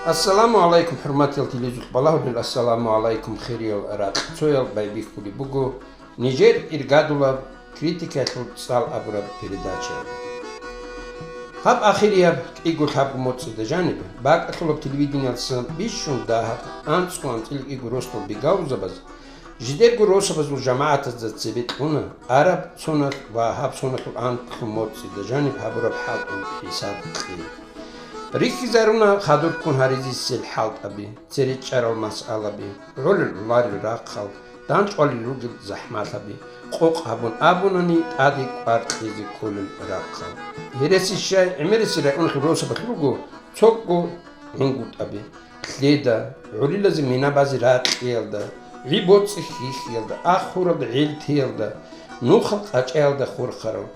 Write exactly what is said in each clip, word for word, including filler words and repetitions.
Ассаламу гӀалайкум, хӀурматиял телевизор балагьулел, ассаламу гӀалайкум, хириял ракьцоял, байбихьулеб буго нижер иргадулаб критикаялъул цӀал абураб передача. Гьаб ахирияб кӀиго-лъабго моцӀида жаниб, бакӀалъулаб телевидениялдасан бищун дагьаб анцӀго-анцӀила кӀиго росдал бегаузабаз, жидерго росабазул жамагӀатазда цебе кьуна араб соналъ ва гьаб соналъул анлъго моцӀида жаниб гьабураб хӀалтӀул хӀисаб кьей. Рихьизаруна хадур ккун гьаризесел хӀалтӀаби, цере чӀарал масъалаби, гӀолел-гӀоларел рахъал, дандчӀвалел ругел захӀмалъаби, къокъ гьабун абунани, тӀаде кӀвар кьезе кколел рахъал. Гьереси щай, ГӀемериси районалъул росабалъ руго цого гӀунгутӀаби. Лъеда, гӀурилазе мина базе ракьиялда, гӀи-боцӀи хьихьиялда, ах хуралда гӀел теялда, нухал къачӀаялда хурхарал.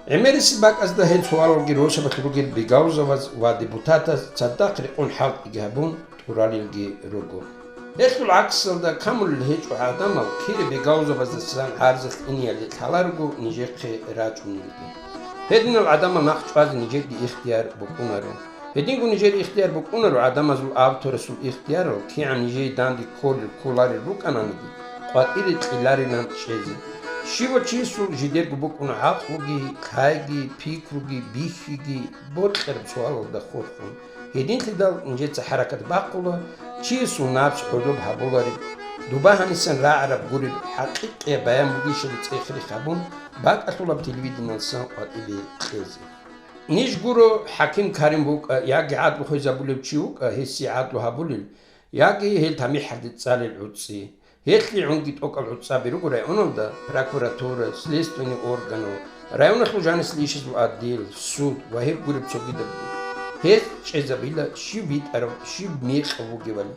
ГӀемериси бакӀазда гьел суалалги росабалъ ругел бегаузаваз ва депутатаз цадахъ рекъон хӀалтӀиги гьабун тӀуралелги руго. Гьелъул гӀаксалда камулел гьечӀо гӀадамал кире бегаузабаздасан гӀарзалъ инеялде лъаларого нижехъе рачӀунелги. Гьединал гӀадамал нахъ чӀвазе нижерги ихтияр букӀунаро. Гьединго нижер ихтияр букӀунаро гӀадамазул авторасул ихтиярал, кигӀан нижее данде кколел кколарел рукӀананиги, къватӀире кьеларилан чӀезе. Щивав чиясул жидерго букӀуна гӀакълуги, лъайги, пикруги, бихьиги, бокьараб суалалда хурхун. Гьединлъидал нижеца хӀаракат бахъула, чиясул напс гӀодоб гьабулареб, дуба гьанисан рагӀараб гуреб хӀакъикъияб баян бугищали цӀех-рех гьабун, бакӀалъулаб телевидениялдасан къватӀибе кьезе. Ниж гуро, хӀаким Карим вукӀа, яги гӀадлу хвезабулев чи вукӀа, гьесие гӀадлу гьабулел, яги гьел тамихӀалде цӀалел гӀуцӀи. Гьелъие гӀунги тӀокӀал гӀуцӀаби руго районалда прокуратура, следственный органал, районалъул жаниса ишазул отдел, суд ва гьеб гуреб цогидабги. Гьез чӀезабила щив битӀарав, щив мекъав вугевали.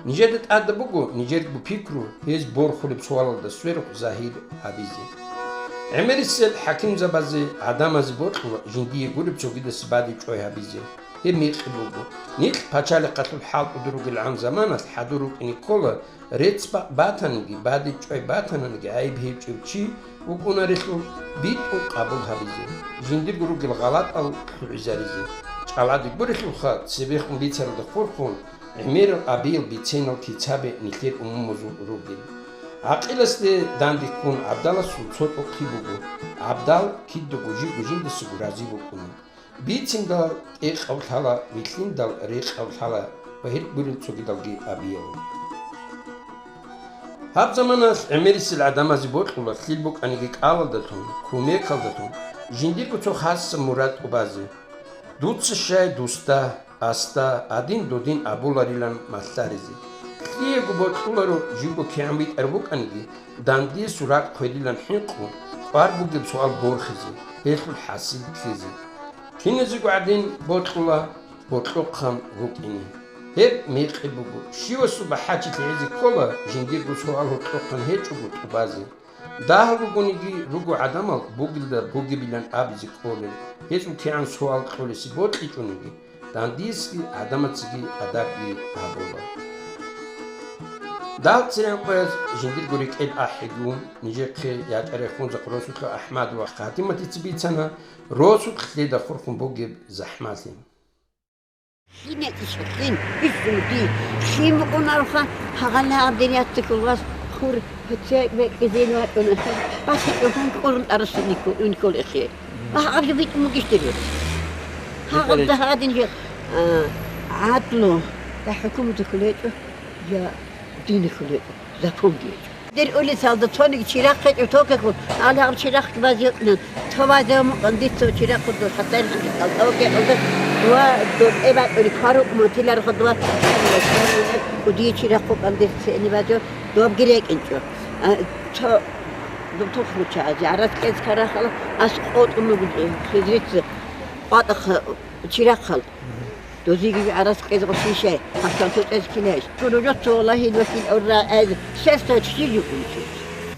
Нижеда тӀадаб буго нижерго пикру гьез борхулеб суалалда сверухъ загьир гьабизе. ГӀемерисел хӀакимзабазе, гӀадамазе бокьула жиндие гуреб цогидаса бадибчӀвай гьабизе. Гьеб мекъи буго. Нилъ пачалихъалъул хӀалтӀуда ругелгӀан заманалъ хӀадур рукӀине ккола, рецц-бакъ батаниги, бадибчӀвай батананиги гӀайиб гьечӀев чи вукӀунарелъул битӀун къабул гьабизе, жиндирго ругел гъалатӀал лъугӀизаризе. ЧӀалади гурелъулха, цебехун бицаралда хурхун, гӀемерал абиял бицинал кицаби нилъер умумузул ругел. ГӀакъиласде дандеккун гӀабдаласул цо тӀохъи буго, гӀабдал кидаго жибго жиндасаго рази букӀуна. Бициндал тӀекъав лъала, вилълъиндал рекъав лъала ва гьел гурел цогидалги абиял. Гьаб заманалъ гӀемерисел гӀадамазе бокьула лъил букӀаниги кӀалалдалъун, кумекалдалъун, жиндирго цо хасаб мурад тӀубазе. Дуца щай дусда, асда, адин-додин абуларилан малъаризе. Лъиего бокьуларо, живго кигӀан битӀар букӀаниги, дандие суракъ хведилан хӀинкъун, кӀвар бугеб суал борхизе, гьелъул хӀасил ккезе. Киназего гӀадин бокьула бокьухъан вукӀине. Гьеб мекъи буго, щивасул бахӀарчи лъегӀизе ккола, жиндирго суал гьоркьохъан гьечӀого тӀубазе. Дагь ругониги руго гӀадамал бугелда бугебилан абизе кколел, гьезул кигӀан суал кьолесе бокьичӀониги, дандиесги гӀадамацаги адабги гьабула. Дагь церен къояз жиндирго рекӀел ахӀиго, нижехъе ячӀарай Хунзахъ росулъа АхӀмадова Хатиматица бицана росулъ лъеда хурхун бугеб захӀмалъи. Лъим ятӀичӀо, лъим, бищун дий, лъим букӀунароха, гьагъалла гьаб дир яццихьул вас хур, гьоцеяк бекӀлизейин вачӀуна, басичӀо хун кӀурун тӀарасулниккун, ункол эхе. Гьагъаб жо битӀун бугищ дир? Гьагъаб дагьадин жо, а, гӀадлу, я хӀукуматалъул гьечӀо, я диналъул гьечӀо. Законги гьечӀо. Дир улицалда цониги чирахъ гьечӀо токехун, гьале гьаб чирахъги базе йокьилан, цо базе мукъан дица чирахъ хъудо хатӀаялъ хӀанчи тӀалтӀавги гьалда ва доркье батӀури кварукъ матиларха дова кӀудие чирахъ хъукъан дир цеъни базе добги рекӀинчӀо. А, цо дубтухъ руча, азе гӀарас кӀез карахала, ас къотӀун буго хизрица къватӀахъа чирахъал. Дозиги гӀарас кӀезгъо шишай, гьаб шанцо кӀез кинайищ? Гуружо цо валагьил вахил гӀурра гӀел, сесда ччи жукӀунчи.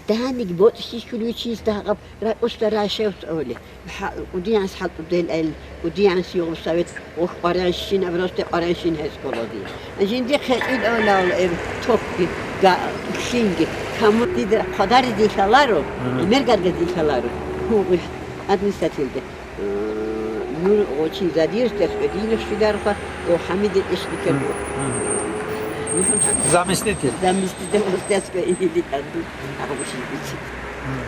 Даник боцӀи щищулев чиясда гьаб ракӀушда райшев цӀоле. ХӀа-, удиянс хӀалтӀудел гӀел, удиянс югъу совет, ох, къварянщин, абросте къварянщин гьез кколоди. Жинди хъетӀил гӀолал эб топги, га-, лъинги, каму дида хъвадари дилъаларо, мгм, мергарга дилъаларо. Гьугъи административде. Э, Ну, очень задержитесь, что динах шударха, о, Хамидин ишбикер. Мгм. Заместитель. Заместитель, вот так сказать, или там, ну, а вот ишбикер.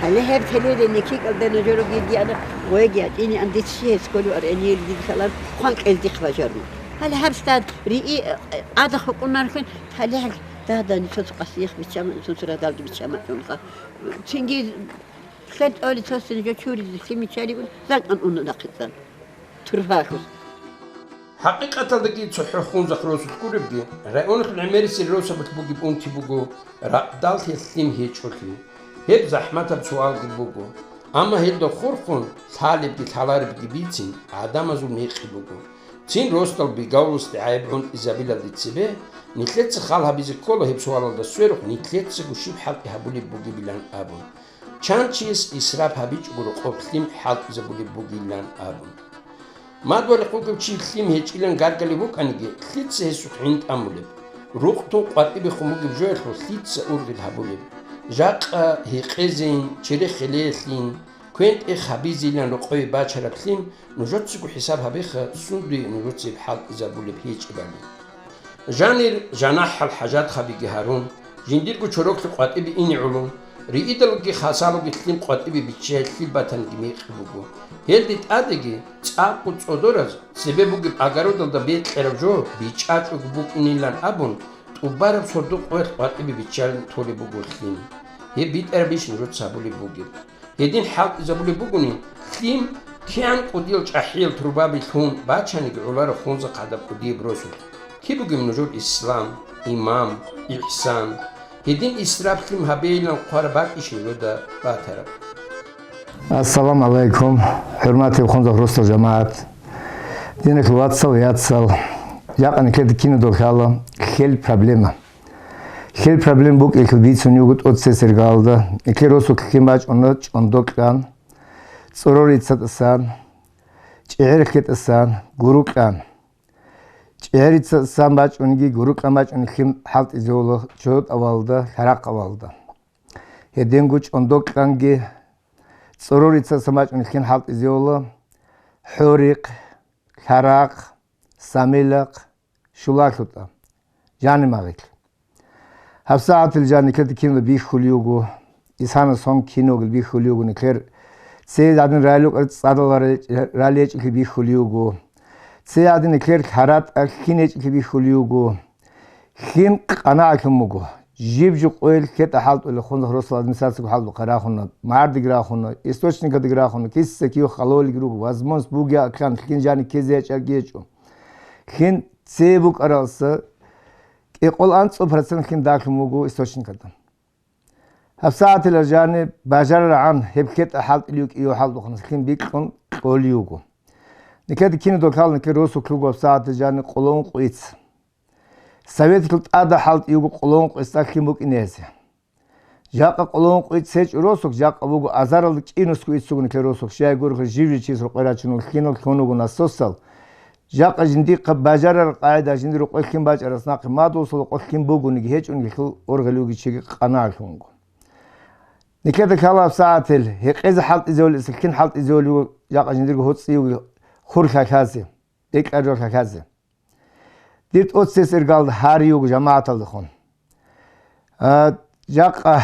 Гьале гьеб теледа никикалда нужеро гидиана, гъоеги ятӀини андит щи гьес кколев аргӀениял дид халан, хъван кьездихъ бажарун. Гьале гьаб стад рии, э, э, ада хӀукъунархин, гьале гьал дагьда нусаца къасиях биччама, нусаца радалги биччама чӀунха. Цинги лъен тӀоли цосин жо чуризе лъимичаригун, закан уна нахъицӀан. Турбахьулъ. ХӀакъикъаталдаги цохӀо Хунзахъ росулъ гуребги, районалъул гӀемерисел росабалъ бугеб унти буго ракъдалъе лъим гьечӀолъи. Гьеб захӀматаб суалги буго. Амма гьелда хурхун лъалебги лъаларебги бицин гӀадамазул мекъи буго. Цин росдал бигавласде гӀайиб гӀунтӀизабилалде цебе, нилъеца хал гьабизе ккола гьеб суалалда сверухъ нилъецаго щиб хӀалтӀи гьабулеб бугебилан абун. Чан чияс исраф гьабичӀого рокъоб лъим хӀалтӀизабулеб бугилан абун. Мадугьалихъ вугев чи лъим гьечӀилан гаргалев вукӀаниги, лъица гьесухъ гӀин тӀамулеб? Рукъ тун къватӀибехун бугеб жоялъул лъица ургъел гьабулеб? Жакъа гьекъезейин, черехелеялъин, квен-тӀех гьабизейилан рокъове бачараб лъим нужецаго хӀисаб гьабеха, сундуе нужецаеб хӀалтӀизабулеб гьечӀебали. Жанир жанахӀал хӀажатхабиги гьарун, жиндирго чороклъи къватӀибе ине гӀоло, риидалги хасалуги лъим къватӀибе биччай лъил батаниги мекъи буго. Гьелде тӀадеги цӀакъго цӀодораз цебе бугеб огородалда бекьараб жо бичӀачӀого букӀинилан абун, тӀубараб сордо къоялъ къватӀибе биччалин толеб буго лъим. Гьеб битӀарабищ нужеца гьабулеб бугеб? Гьедин хӀалтӀизабулеб бугони, лъим кигӀан кӀудиял чӀахӀиял турбаби лъун бачаниги гӀоларо Хунзахъ гӀадаб кӀудияб росулъ. Киб бугеб нужер ислам, иман, ихсан? Гьедин исраф лъим гьабейилан хъвараб бакӀищ нужеда батараб? Ассаламу гӀалайкум, хӀурматиял Хунзахъ росдал жамагӀат! Диналъул вацал, яцал, жакъа нилъеда киналго лъала лъел проблема. Лъел проблема букӀиналъул бицунеб буго тӀоцебесеб иргаялда, нилъер росулъ лъим бачӀуна чӀондокьан, цӀорорицатӀасан, чӀегӀерхетӀасан, гурукьан. ЧӀегӀерицатӀасан бачӀунги, гурукьан бачӀунги лъим хӀалтӀизевула чӀодо авалда, лъарахъ авалда. Гьединго чӀондокьанги, цӀорорицатӀасан бачӀунги лъим хӀалтӀизевула хӀорихъ, лъарахъ, самилахъ, щулалъутӀа, жанимагъилъ. ГьабсагӀатил жаниклъи киналда бихьулев вуго, исана сон киногил бихьулев вуго, нилъер цей гӀадин ралукӀар цӀадал раличӀлъи бихьулев вуго, цей гӀадин нилъер лъаратӀа лъин гьечӀлъи бихьулев вуго. Лъим къанагӀалъун буго. Жиб-жиб къоялъ лъетӀа хӀалтӀулел Хунзахъ росдал администрациялъго хӀалтӀухъе рахуна, мардеги рахуна, источникалдеги рахуна, киса-кив халолеги руго, возможность бугеян лъим жани ккезе гьечӀоги гьечӀо. Лъим цебе букӀаралса кӀикъоялда анцӀго процент лъим дагьлъун буго источникалда. ГьабсагӀатила жани бажарарагӀан гьеб лъетӀа хӀалтӀулев вукӀине хӀалтӀухъанас лъим бикьун кьолев вуго. Нилъеда киналго лъала нилъер росулъ руго гьабсагӀатила жани къоло ункъо ицц. Советалъул тӀада хӀалтӀи буго къоло ункъо ицц лъим букӀине гьезие. Жакъа къоло ункъо ицц гьечӀо росулъ, жакъа буго азаралда кӀинусго ицц буго нилъер росулъ, щай гурелъул жиб-жиб чияс рокъой рачунел лъимал лъун вуго насосал. Жакъа жиндихъа бажарараб къагӀида, жиндир рокъой лъим бачӀарас нахъе мадусал рокъой лъим бугониги гьечӀониги, лъул ургъел вугев чиги къанагӀалъун вуго. Нилъеда лъала гьабсагӀатил гьекъезе хӀалтӀизевулел, лъим хӀалтӀизевулев вуго жакъа жиндирго гьоцӀи вугев хур лъалъазе, бекьараб жо лъалъазе. Дир тӀоцебесеб иргаялда гьари вуго жамагӀаталдехун. А, жакъа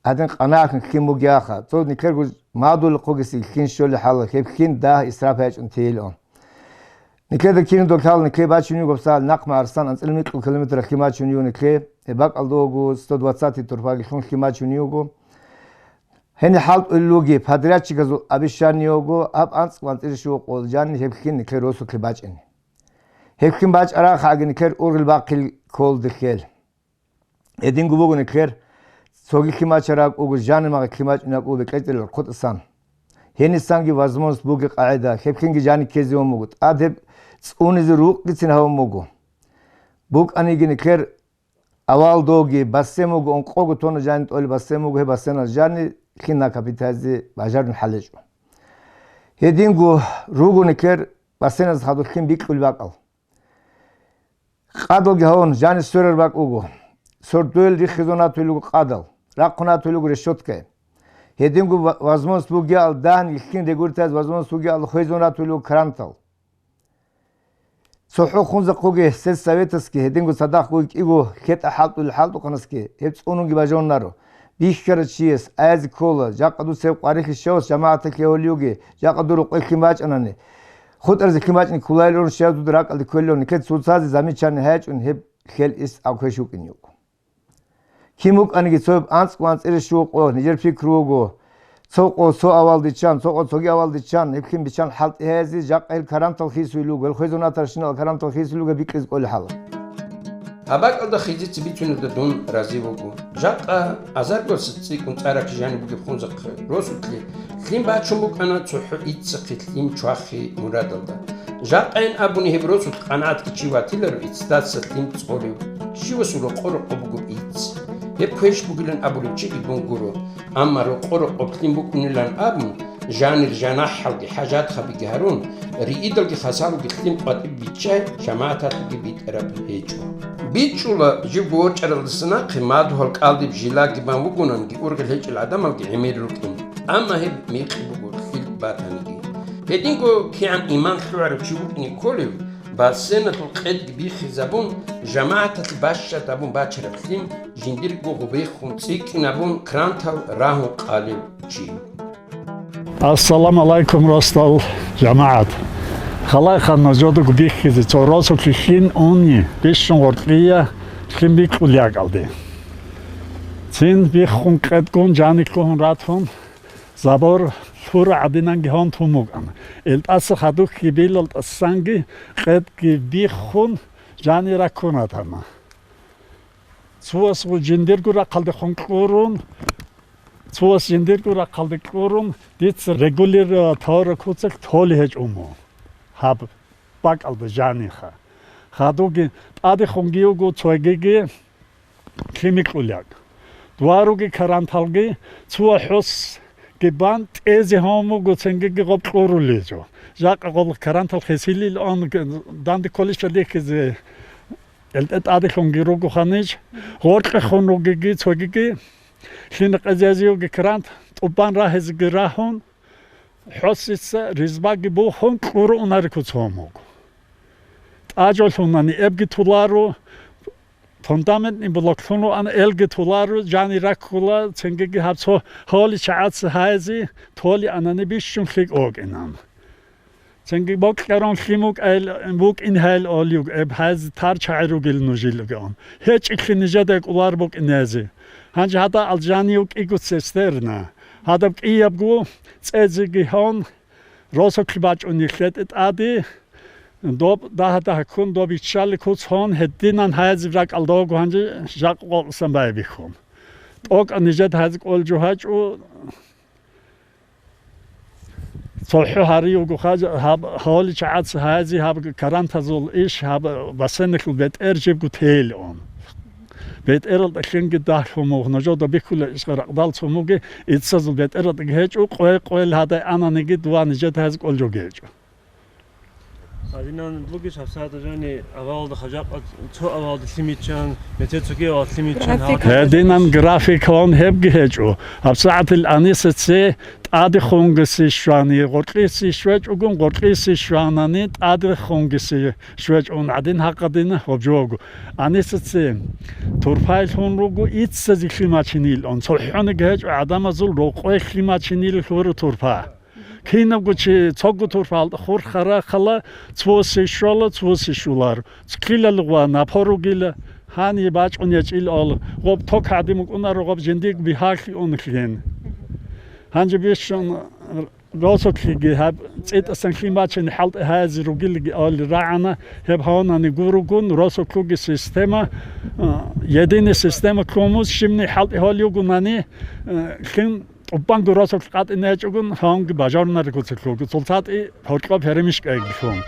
гьадин къанагӀалъун лъим бугеяха, цо нилъерго мадулихъ вугесги лъим щолеб хӀалалъ, гьеб лъим дагь исраф гьечӀун тейилан. Нилъеда киналго лъала нилъее бачунеб буго гьабсагӀат нахъ МагӀарстан анцӀила микьго километр лъим бачунеб буго нилъее, гьеб бакӀалда буго сто двадцатый турпалги лъун лъим бачунеб буго. Гьениб хӀалтӀулел вугеб, подрядчиказул обещание буго, гьаб анцӀ анцӀила щуго къоялъ жани гьеб лъим нилъер росулъе бачӀине. Гьеб лъим бачӀарахъаги нилъер ургъел бахъи кколда лъел. Гьединго буго нилъер, цоги лъим бачараб буго, жанимагъ лъим бачӀунеб буго бекьечӀел рахъутӀасан. Гьенисанги возможность бугеб къагӀида, гьеб лъимги жани ккезе ун буго, тӀад гьеб цӀунизе рукъгицин гьавун буго. БукӀаниги нилъер авал доги бассейн буго, ункъого тонна жани тӀолеб бассейн буго, гьеб бассейналъ жани лъим накапитазе бажарун хӀал гьечӀо. Гьединго руго нилъер бассейназда хадуб лъим бикьулеб бакӀал. Къадалги гьавун, жани сверараб бакӀ буго. Сордоял риххизун ратулел руго къадал, рахъун ратулел руго решёткаялъ. Гьединго ва-, возможность бугеял дагьаб лъим регулировать гьабизе возможность бугеял хвезун ратулел руго крантал. ЦохӀо хунзахъуги сельсоветасги, гьединго цадахъ гуги кӀиго хьетӀа хӀалтӀулел хӀалтӀухъанасги гьеб цӀунунги бажарунаро. Бихьарав чияс айзе ккола, жакъа дуца гьеб къварилъи щавас жамагӀаталъе гьолиюги, жакъа дур рукъе лъим бачӀанани, хутӀаразе лъим бачӀни кколайилан щвезе дуда ракӀалде кколилан, никед цоцазе замечание гьечӀун гьеб лъел ис абхьвеш вукӀин юго. Кин вукӀаниги цо гьеб анцӀго анцӀила щуго къо, нижер пикру вуго, цо къо цо авал диччан, цо къо цоги авал диччан, гьеб лъим биччан хӀалтӀи гьаязе, жакъа гьел карантал хисуйил вуго, гьел хвезун ратарщинал карантал хисуйил вуго, бикьизе кӀолеб хӀала. Гьаб бакӀалда хизеца бицунебда дун рази вуго. Жакъа азарго цӀикӀкӀун цӀарахъе жаниб бугеб хунзахъе росулъе лъим бачун букӀана цохӀо иццахъе лъим чвахи мурадалда. Жакъайин абуни гьеб росулъ къанагӀатги чи ватиларо иццдаса лъим цӀолев, щивасул рокъо-рокъоб буго ицц. Гьеб квеш бугилан абулев чи ибун гуро, амма рокъо-рокъоб лъим букӀунилан абун, жанир-жанахӀалги хӀажатхабиги гьарун, риидалги хасалуги лъим къватӀиб биччай, жамагӀаталъеги битӀараб гьечӀо. БичӀчӀула, живго ворчӀаралдаса нахъе мадугьал кӀалдиб жилаги бан вугонанги ургъел гьечӀел гӀадамалги гӀемер рукӀин, амма гьеб мекъи буго лъил батаниги. Гьединго кигӀан иман лъугӀарав чи вукӀине кколев, бассейналъул къедги биххизабун, жамагӀаталъе бащад гьабун бачараб лъим жиндирго гъубехун цӀикӀкӀинабун крантал рагьун къалев чи. Ассаламу алайкум, росдал жамагӀат! Халайха нужедаго биххизе цо росулъе лъим уни, бищун гъоркьие лъим бикьулеб якӀалде. Цин биххун къедгун, жаниб лъугьун ратун, забор лъура гӀадинанги гьон тун букӀана. ИлтӀаса хадуб хьибилал тӀасанги къедги биххун, жаниб раккун ратана. Цояс жиндирго рахъалдехун кьурун, цояс жиндирго рахъалде кьурун, дица регулировать гьабураб куцалъ толеб гьечӀо мун гьаб бакӀалда жаниха. Хадубги тӀадехунги вуго цогиги лъим бикьулеб. Дугьаруги каранталги цо хӀосги бан тӀезе гьон буго, цинги гъоб кьурулел жо. Жакъа гъоб карантал хисилилан данде кколищ рихьизе. ГьелтӀе тӀадехунги руго ханиж, гъоркьехун ругеги цогиги, лъим къезезеги карантал тӀубан рагьизеги рагьун, хӀосица ризбаги бухун кьурун унаризе куц гьон буго. ТӀажолъунани эбги толаро, фундаментный блоклъун вугони элги толаро, жаниб раккула, цинги гьаб цо гьоле чагӀаца гьаязе толеб анани бищун лъикӀ вукӀинан. Цинги бокьарун лъим вукӀайил, вукӀин гьайил олев, эб гьазе тар чагӀи ругел нужелгун. ГьечӀеблъи нижеда кӀолар букӀине гьазе. Гьанже гьадаб алжани вукӀиго цистерна. Гьадаб кӀиябго цӀезеги гьон, росулъ бачӀунеб лъетӀе тӀаде, доб дагьа-дагьа ккун, доб иччалеб куц гьон, гьединан гьаязеб ракӀалда вуго гьанже жакъа къокъсан байбихьун. ТӀокӀаб нижеда гьазе кӀолеб жо гьечӀо, цохӀо гьари вуго хадуб гьаб гьоле чагӀаца гьаязе гьаб карантазул иш, гьаб бассейналъул бетӀер жибго тейилан. БетӀералда лъимги дагьлъун мугъ, нужеда бихьулеб иш ракъдал цо муги, иццазул бетӀералдаги гьечӀо, къвей-къвел гьадай ананиги дова нижеда гьазе кӀолеб жо гьечӀо. Гьадинан бугищ гьабсагӀатда жани авалалда хажакъа цо авалалда лъим биччан, мецецоги авал лъим биччан, график. Гьадинан графикалъун гьебги гьечӀо. ГьабсагӀатил анисаце тӀадехунгиси щвани, гъоркьиси щвечӀогун, гъоркьиси щванани тӀадехунгиси щвечӀун гӀадин гьакъадина гьоб жого. Анисаце турпай лъун руго иццазе лъим бачинилан. ЦохӀониги гьечӀо гӀадамазул рокъове лъим бачинилан лъугьуна турпа. Кинабго чи цого турпа хурхарахъала, цоясе щвала, цоясе щвеларо. Цо ккелалугъва напор ругила, гьаниб бачӀун гьечӀила ала. Гъоб ток гӀадин букӀунаро, гъоб жиндиго бигьалъи унлъиген. Гьанже бищун росулъги гьаб цӀитӀасан лъим бачине хӀалтӀи гьаязе ругилги али рагӀана, гьеб гьаванани гуругун, росулъги система, а, единая система ккун мус, щибни хӀалтӀи гьолев вугонани, а, лъим ТӀубанго росулъ къватӀине гьечӀогун, гьанги бажарунаригоцалъулго цолцатӀи гьоркьоб гьеремиш кӀайгилъун.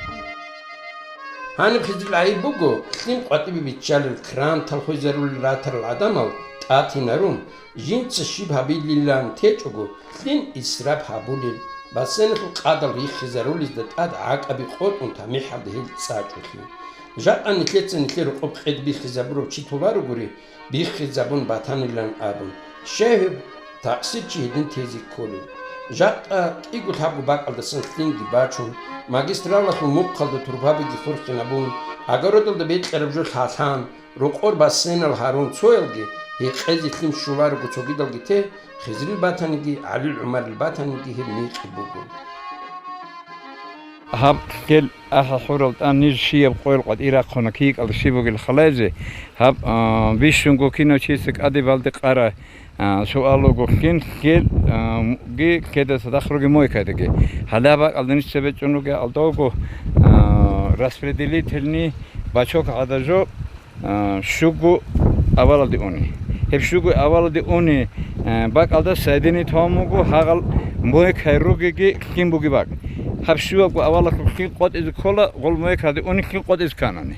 Гьаниб хизил гӀайиб буго, лъим къватӀибе биччалел кран талхвезарулел ратарал гӀадамал тӀатинарун, жинца щиб гьабилилан течӀого, лъим исраф гьабулел, бассейналъул къадал риххизарулезда тӀад гӀакӀаби къотӀун тамихӀалда гьел цӀачӀолъи. Жакъа нилъеца нилъер рокъоб къед биххизабурав чи толарогури, биххизабун батанилан абун, щай гьеб такъсирчи гьедин тезе кколев? Жакъа кӀиго-лъабго бакӀалдасан лъимги бачун, магистралалъул мухъалда турбабиги хурхинабун, огородалда бекьараб жо лъалъан, рокъор бассейнал гьарун цоялги, гьекъезе лъим щоларого цогидалги те, Хизрил батаниги, ГӀалил ГӀумарил батаниги гьеб микьи буго. Гьаб лъел ахӀа хӀурал тӀан ниж щияб къоял къватӀир рахъуна кийикӀал щиб бугел халайзе, гьаб, а, бищунго кинав чиясе кӀади балде къара, а, суал руго, лъин лъел, а, ги лъедаса дагь руги мойкадеги. Гьалаб бакӀалда ниж цебе чӀун ругел алдавго, а, распределительный бачок гӀадажо, а, щуго авалалде уни. Гьеб щуго авалалде уни, а, бакӀалда сайдине тавун буго, гьагъал мойкай ругеги лъим буги бакӀ. Гьаб щуябго авалалъул лъим къотӀизе ккола, гъол мойкаде уни лъим къотӀизе кканани.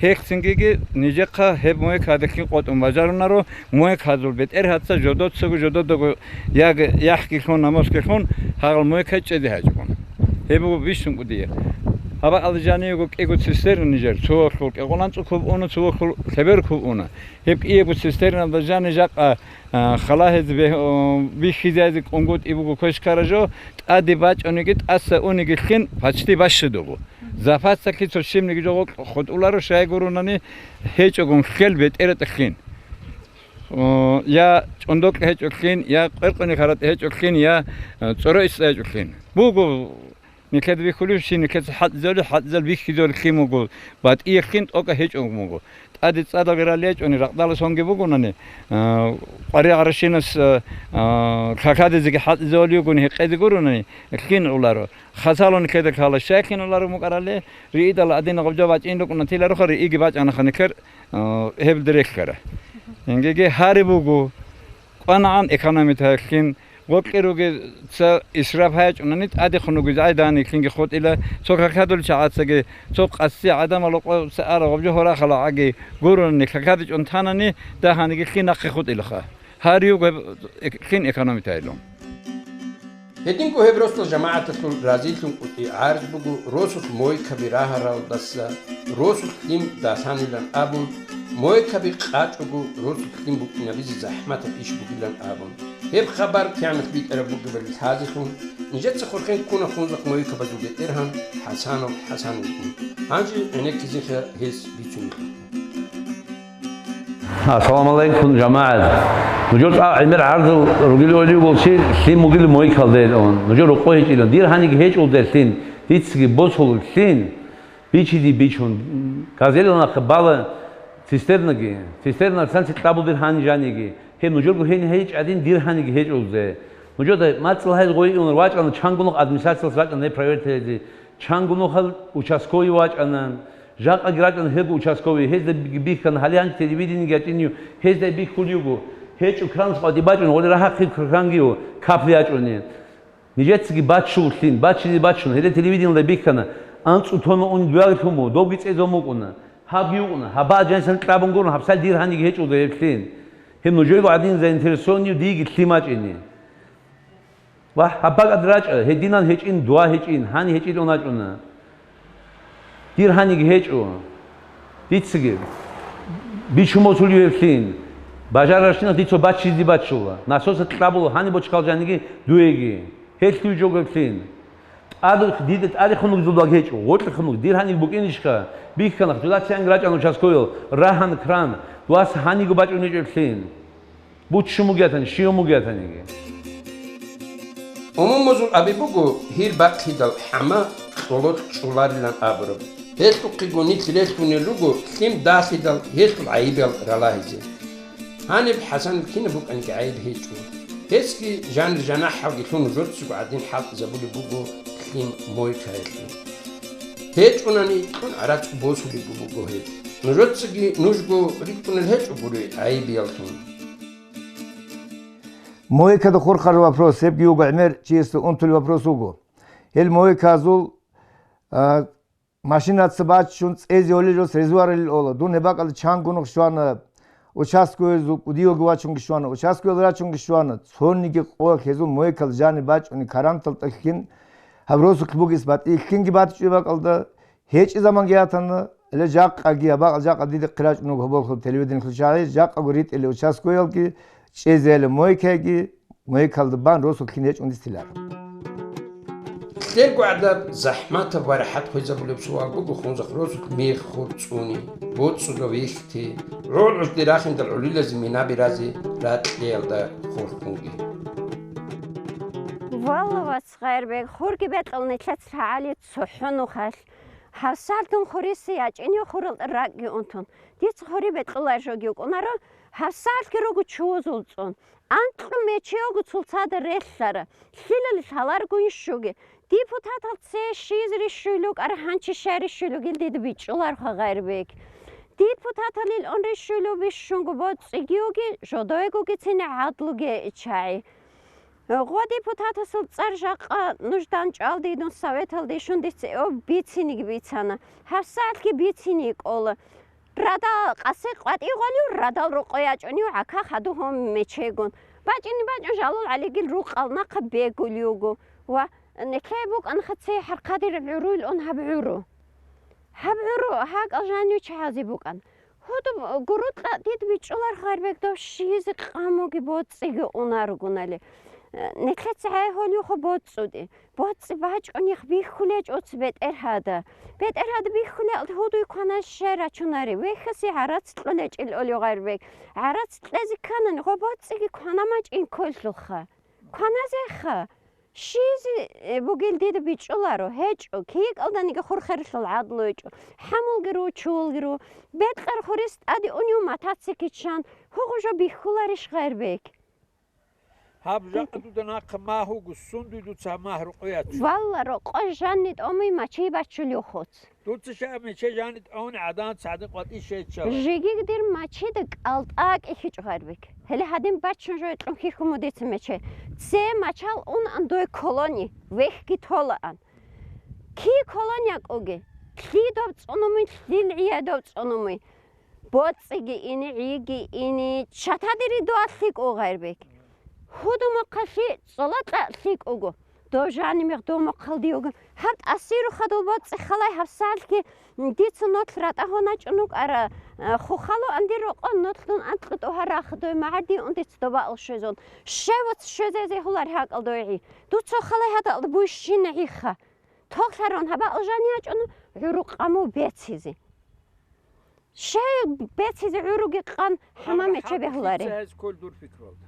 Гьелъ цингиги нижехъа гьеб мойкаде лъим къотӀун бажарунаро, мойказул бетӀергьаца жодоцаго жододаго яги яхӀги лъун, намусги лъун, гьагъал мойкай чӀезе гьачӀун. Гьеб буго бищун кӀудияб. Гьаб бакӀалда жанивего кӀиго цистерна нижер, цо вохьул кӀикъоялда анцӀго куб уна, цо вохьул лъеберго куб уна. Гьеб кӀиябго цистерналда жани жакъа, а, хала гьез бе-, о, бихьизайзе кӀунгутӀи буго квешкара жо, тӀаде бачӀониги тӀаса униги лъин почти бащадуго. Запасалъе цо щибниги жо гъоркь хутӀуларо, щай гурунани гьечӀогун лъел бетӀератӀа лъин. О, я чӀондокь гьечӀолъин, я къвер-къвене харатӀ гьечӀолъин, я, э, цӀоро исла гьечӀолъин. Буго, нилъеда бихьулев щин, нилъеца хӀалтӀизавли, хӀалтӀизал бихьизавли лъим вуго, батӀиялъин тӀокӀа гьечӀо вуго. ТӀаде цӀадал гъирал гьечӀони, ракъдала сонги бугонани, э, къваригӀаращинас, э, э, какадезеги хӀалтӀизавли вугони, гьекъезе гуронани, лъин гӀоларо. Хасалун нилъеда ккола, щай лъин гӀоларо мукӀарале, риидал гьадинаб гъаб жо бачӀин рукӀуна тилароха, рииги бачӀанаха нилъер, э, гьеб дерехъара. Ингеги гьари буго, кӀванагӀан экономитаялъин, гъоркье ругеца исраф гьайчӀунани тӀадехун ругез гӀайдани лъинги хутӀила, цо какадул чагӀацаги, цо къаси гӀадамал рокъоса ара гъаб жо гьорахъала гӀаги гурони какадичӀун танани, дагьаниги лъин нахъе хутӀилаха. Гьари буго гьеб эк-, лъин экономитайилан. Гьединго гьеб росдал жамагӀаталъул разилъун кӀутӀи гӀарз буго, росулъ мойкаби рагьаралдаса росулъ лъим далъанилан абун, мойкаби къачӀого росулъ лъим букӀинабизе захӀматаб иш бугилан абун. Гьеб хабар кигӀанас битӀараб бугебали лъазелъун, нижеца хурхен ккуна хунзахъ мойкабазул бетӀергьан ХӀасанов ХӀасан вукӀун. Гьанже гӀенеккизеха гьес бицунелъул. Ассаламу алейкум, жамагӀат. Нужер цӀакъ гӀемер гӀарзал ругел олев волчи лъим мугил мойкалдел он. Нужер рукъо гьечӀилан. Дир гьаниги гьечӀулдалъин, дицаги босуллъин, бичиди бичун. Газелал нахъе бала цистернаги, цистерна цанци кьабул дир гьани жаниги. Гьеб нужерго гьени гьечӀ гӀадин дир гьаниги гьечӀулзе. Нужеда мацӀал гьайз гъой унар вачӀана, чангунухъ администрациялъ вачӀана гьеб проверить гьезе. Чангунухъал участковый вачӀана. Жакъаги рачӀана гьелго участковый, гьезда би-, бихьана, гьале гьанже телевидениеги ячӀинив, гьезда бихьулев вуго. ГьечӀо кранас къватӀи бачӀун, гъоле рагьахъе крангио, капли ячӀуни. Нижецаги бачуллъин, бачизе бачун, гьеле телевидениелда бихьана, анцӀу тонна унин дуялъун буго, добги цӀезабун букӀуна. Гьабги букӀуна, гьаб баджансан кьабун гурони, гьабсал дир гьаниги гьечӀо гьеб лъин. Гьеб нужерго гӀадин заинтересованный дийги лъим бачӀине. Ва гьаб бакӀалда рачӀа, гьединан гьечӀин, дуа гьечӀин, гьани гьечӀилан вачӀуна. Дир гьаниги гьечӀо. Дицаги бичун босулев гьеблъин. Бажарарщинас дица баччизе баччула. Насоса кьабула, гьани бочкал жаниги дуеги. Гьелъ дуе жо гьеблъин. ТӀад-, дида тӀаде хунугзул баг гьечӀо, гъоркье хунуг, дир гьаниги букӀинищха? Бихьана, дуда цеанги рачӀана участковыйал, рагьана кран, дуаса гьаниго бачӀун гьечӀеблъин. Буччун бугеатани, щиван бугеатаниги. Умумузул аби буго, гьир бахъидал хӀама кьололъ чӀоларилан абураб. Гьелъухъего нилъ релълъунел руго лъим далъидал гьелъул гӀайибал ралагьизе. Гьаниб ХӀасанил кинаб букӀаниги гӀайиб гьечӀо. Гьесги жанир-жанахӀалги лъун нужецаго гӀадин хӀалтӀизабулеб буго лъим мойкаялъе. ГьечӀунани кьун гӀарацӀ босулеб буго гьеб. Нужецаги нужго рикӀкӀунел гьечӀогури гӀайибияллъун. Мойкада хурхараб вопрос, гьебги вуго гӀемер чиясда унтулеб вопрос вуго. Гьел мойказул, а, машинаца баччун цӀезе гьолел жос резуарилил ола. Дун гьеб бакӀалда чангунухъ щвана, участковыйзул кӀудиявги вачунги щвана, участковыйал рачунги щвана, цониги къо гьезул мойкал жаниб бачӀуни карантал тӀахьин, гьаб росулъ бугес батӀи лъинги батичӀеб бакӀалда, гьечӀеб заманги ятана, гьеле жакъаги, абакъ жакъа дида хъирачӀун вуго гьоболхъо телевидениялъул чагӀи, жакъаго ритӀила участковыйалги, чӀезейила мойкайги, Мойкалда бан росулъ кин гьечӀун дистиларо. Лъелго гӀадаб захӀматаб ва рахӀат хвезабулеб суал буго хунзахъ росулъ мех хур цӀуни, боцӀцӀуда вихьти, гӀол-гӀужди рахиндал гӀолилазе минаби разе ракьиялда хурхунги. Валла, вац Гъайрбек, хурги бекьул нилъец лъагӀали цохӀо нухалъ. Гьавсалдун хуриси ячӀинив хурал ракӀги унтун. Дица хури бекьулай жоги вукӀунаро, гьавсалъги руго чувузул цӀун. Анкьу мечеялго цулцада релълъара, лъилали лъаларгун щуги. Депутатал це щиз рищуйлукӀара, гьанчи щай рищуйлугил дида бичӀчӀуларха, Гъайрбек. Депутаталил он рищуйлу бищунго боцӀигиуги, жодойгогицин гӀадлуге чагӀи. Гъо депутатасул цӀар жакъа нуждан чӀвалдидун советалде ишун дица об бициниги бицана. ГьабсагӀатги бицине кӀола. Радал къасе къватӀи гъолив, радал рокъо ячӀунив гӀака хадув гьум мечейгун. БачӀине бачӀун жалул гӀалигил рукъал нахъа бегулев вуго. Ва нилъее букӀанха цей хӀархъадир гӀуруйилан гьаб гӀуру. Гьаб гӀуру гьакӀал жанив чагӀазе букӀан. Гьудуб гурутӀа дид бичӀчӀулар, Гъайрбек, дов щизе къамуги боцӀиги унаргунали. Нилъеца гӀегьулевха боцӀцӀуди. БоцӀи бачӀунех бихьулечӀ оц бетӀергьада. БетӀергьада бихьулел гьудуй кваназ щай рачунари? Вехьасе гӀарац кьолечӀил олев, Гъайрбек. ГӀарац кьезе кканани, гъо боцӀиги кванамачӀин кколлъулха. Кваназеха. Щизе, э, бугел дида бичӀчӀуларо, гьечӀо, кигӀикӀалданиги хур херлъул гӀадлу гьечӀо, хӀамулги ру, чувулги ру. Бекьар хурис тӀаде унев матаци кичан, гьугъу жо бихьуларищ, Гъайрбек? Гьаб жакъа дуда нахъа магь вуго, сундуй дуца гьаб магь рокъояц? Валла, рокъо жанни тӀомуй мачи бачулев хоц. Дуца щай мече жанни тӀавуни гӀадан цадин къватӀи щейчала? Жигиг дир мачида кӀалтӀа кӀихьичӀ, Гъайрбек. Гьеле гьадин бачун жо кьун хьихьун мудица мече. Це мачал ун андой колони, вехьги толаан. Ки колония кӀуги? Лъи доб цӀунумуй, лъил гӀияй доб цӀунумуй. БоцӀиги ини, гӀиги ини, чатадири дуа лъикӀу, Гъайрбек. Гьудумухъалъи цӀолакьа лъикӀуго. Дов жанимех дов мухъалдиугун. Гьаб тӀасирухъа дол боцӀи халай гьабсалъги, дица нолъ ратӀа гьоначӀун вукӀара, а, хухалу андир рокъон нолъ дун анкьу тӀугьа рахадуй магӀарди ун дица доба алшезун. Щевац щвезезе гьулар гьакӀал дойгӀи. Дуцо халай гьадал буйщина гӀиха. Тохлъарун гьаба алжани ячӀун гӀурукъаму бецизе. Щай бецизе гӀуруги къан хӀама мече бегьулари? Гьез ккол дур пикрулда.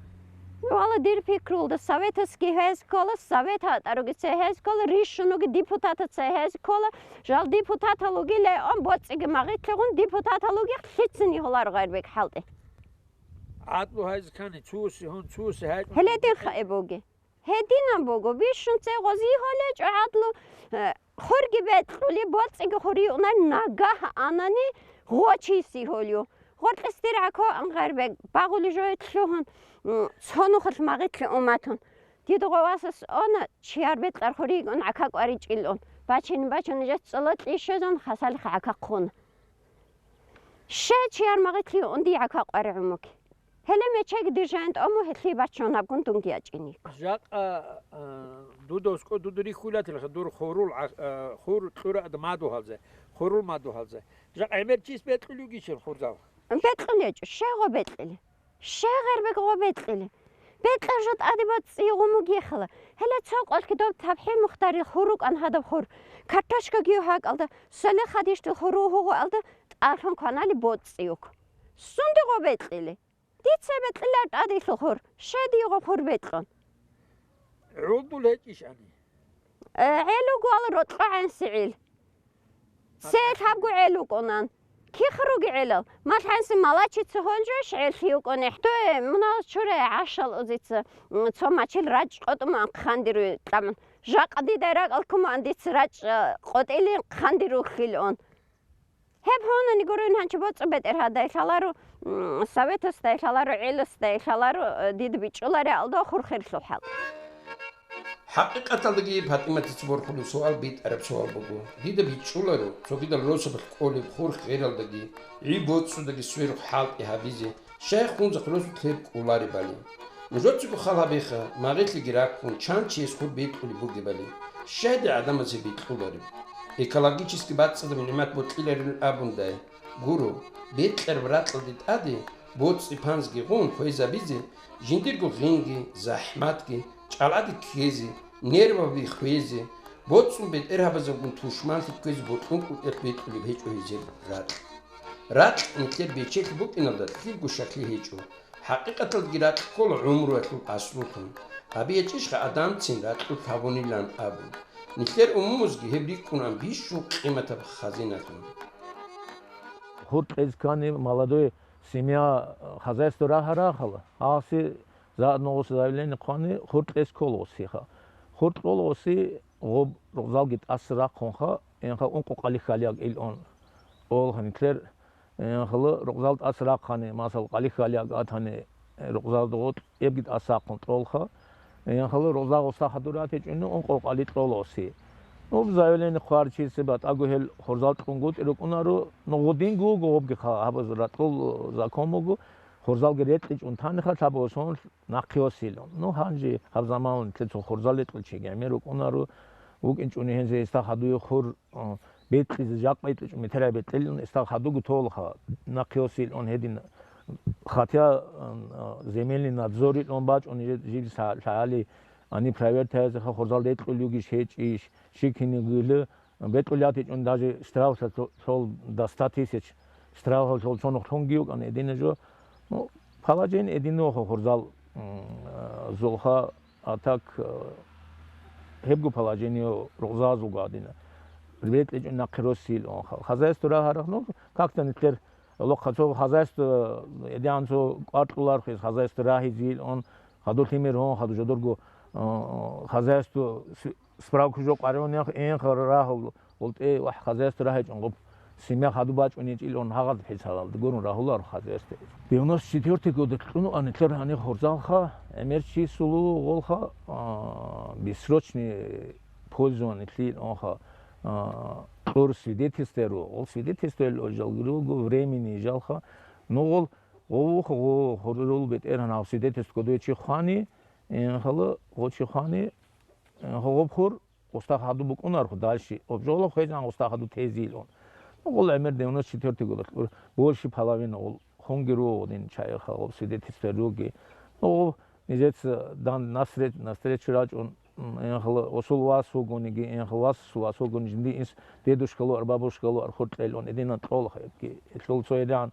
Вала, дир пикрулда, советовский гьез ккола, совет гьатӀаруги це гьез ккола, рищунуги депутата це гьез ккола, жал депутаталуги леон боцӀиги магъитлъигъун депутаталуги лъицин йигьулар Гъайрбек хӀалтӀи. ГӀадлу гьайз ккани, цуси гьун, цуси гьайкьун. Гьеле дин хаибуги. Гьединаб буго, бищун цей гъози гьолечӀо гӀадлу, э, хурги бекьули, боцӀиги хуриюнай нагагь анани гъочиси гьолю. Гъоркьес дир гӀако ан Гъайрбек, багъули жоялъугьун, м, цонухалъ магъитлъи уматун. Дида гъовасас она, чияр бекьар хуригун гӀака кӀваричӀилун. Бачин-бачин жес цӀолокьи щезун хасалихъ гӀака хъун. Щай чияр магъитлъи унди гӀака кӀвари гӀумуки? Гьеле мечеги дир жайин тӀому гьелъие бачун абгун дунги ячӀиник. Жакъа, а, дуда ускӀо дуда рихьулатилха дур хурул гӀа-, а, хур кьура мадугьалзе, хурул мадугьалзе. Жакъа гӀемер чис бекьулевгищел хурзал? БекьулечӀо, щай гъо бекьили? Щай Гъайрбек гъо бекьили? Бекьар жо тӀаде боцӀи гъумугехала. Гьеле цо къолъги доб ТапхӀи Мухтарил хур рукӀан гьадаб хур. Картошкаги гьакӀалда, соли хадиштил хур гьугъуалда тӀалъун кванали боцӀиюк. Сунде гъо бекьили? Дица бекьилар тӀадилъул хур, щай дие гъо хур бекьун? ГӀулдул гьечӀищ ани? Э, гӀел вугоал рокьо гӀенси гӀел. Се лъабго гӀел вукӀунан. Кихъ руги гӀелал? Мал гӀенси малачица гьолжойищ гӀел лъи вукӀунехӀ? Дой мунал чурай гӀашал узица, м, цо мачил рачӀ къотӀуман хъандируй тӀамун. Жакъа дидай ракӀал кумуан дица рачӀ, э, къотӀилин хъандирухъил он. Гьеб гьунани гурин гьанчи боцӀу бетӀергьадай лъаларо, м, советасдай лъаларо, гӀеласдай лъаларо, э, дида бичӀчӀулари алда хур херлъул хӀал. ХӀакъикъаталдаги ПатӀиматица борхулев суал битӀараб суал буго. Дида бичӀчӀуларо, цогидал росабалъ кӀолеб хур хералдаги, гӀи боцӀцӀудаги сверухъ хӀалтӀи гьабизе, щай хунзахъ росулъ гьеб кӀоларебали. Нужецаго хал гьабеха, магъилъиги раккун, чан чияс хур бекьулеб бугебали, щайда гӀадамаз гьеб бикьулареб? Экологически бацӀцӀадаб нигӀмат бокьиларилан абундай, гуро, бекьараб ракьалде тӀаде БоцӀи-панзги гъун хвезабизе, жиндирго гъинги, захӀматги, чӀалгӀаде ккезе, нерваби хвезе, боцӀул бетӀергьабазабгун тушманлъи кквезе бокьун кӀутӀиялъ бекьулеб гьечӀо гьезер ракь. Ракь нилъер бечелъи букӀиналда лъилго щаклъи гьечӀо. ХӀакъикъаталдаги ракь ккола гӀумруялъул аслулъун. АбиячӀищха адамцин ракьулъ гьабунилан абун? Нилъер умумузги гьеб рикӀкӀунан бищун къиматаб хазиналъун. Гьур кьез ккани, молодой семья, хозяйство рагьа-рагьала, гьаси заодно гъос заявление хъвани, гьур кьез ккола гъосиха. Гьур кьола гъоси гъоб рукъзалги тӀаса рахъунха, энха ункъо къали хьалияг ил он. Олха нилъер Инхъала рукъзал тӀаса рахъани, масал, къали хьалияг атани, рукъзалда гъотӀ эбги тӀаса рахъун кьолха. Инхъала рукъзал гъоса хадур ратичӀони, ункъо къали кьола гъоси. Ну, заявление хъварчиси батӀаго гьел хурзал кьунгутӀи рукӀунаро, ну, гъудинго вуго гъобги хъа-, гьабаз ратӀул закон буго, хурзалги рекьичӀун таниха лъабосун нахъе василун. Ну, гьанже гьаб заман лъе цо хурзал рекьул чиги гӀемер рукӀунаро, вукӀинчӀуни гьензе гьесда хадуе хур, а, бекьизе, жакъа бекьичӀо, метерай бекьилан, гьесда хадуго толха, нахъе василун гьедин. Хотя, а, земельный надзорилъун бачӀун жи-, жиб са-, лъагӀали, ани проверка гьезеха хурзал рекьул югищ гьечӀищ, щикине гуйлу, бекьулатичӀун даже штрафлъа цо-, цол даста тысяч штрафлъа цол цонухълъунги вукӀана гьедина жо. Ну, положение гьедин ваха хурзал, м, а, зулха. А так, э, гьебго положение рукъзазулго гьадина. БекьичӀун нахъе росил он ха-, хозяйство рагьарах, ну, как-то нилъер лохъа цо хозяйство, эдигьан цо кӀваркьулархъис хозяйство рагьизил он, хадур лъимер гьон, хадур жодорго, э, хозяйство с-, справка жо къваригӀунех, энха рагьул. ГъултӀе ва хозяйство рагьичӀун гъуб, семья хадуб бачӀунечӀил он гьагъад хӀисалалда гурун рагьулар хозяйство. Девяносто четвёртый года кьуну анилъер гьанир хурзалха, гӀемер чи сулу гъолха, а, бессрочный пользование лъил онха, а, кьур свидетельстве ру. Гъол свидетельстве лъожалги руго времени жалха. Ну гъол гъовуха гъо хуррул бетӀергьан гьав свидетельство кодой чи хвани, инхала гъо чи хвани, инха гъоб хур, Гъустахъ гьаду букӀунарху дальше, обжола хвезан гъустахъ гьаду тезилун. Ну, гъол гӀемер девяносто четвёртый годалъ, больше половины гъол хунги руго гъодин чайха, гъоб свидетельство руги. Ну, гъоб нижеца дан на встреч-, на встречу рачӀун, м, энхала гъосул вас вугониги, энхала вас, вас вугони жинди инс дедушкалу ар бабушкалу ар хуркьелун, эдинан кьолха, эки, элъул цо эдан.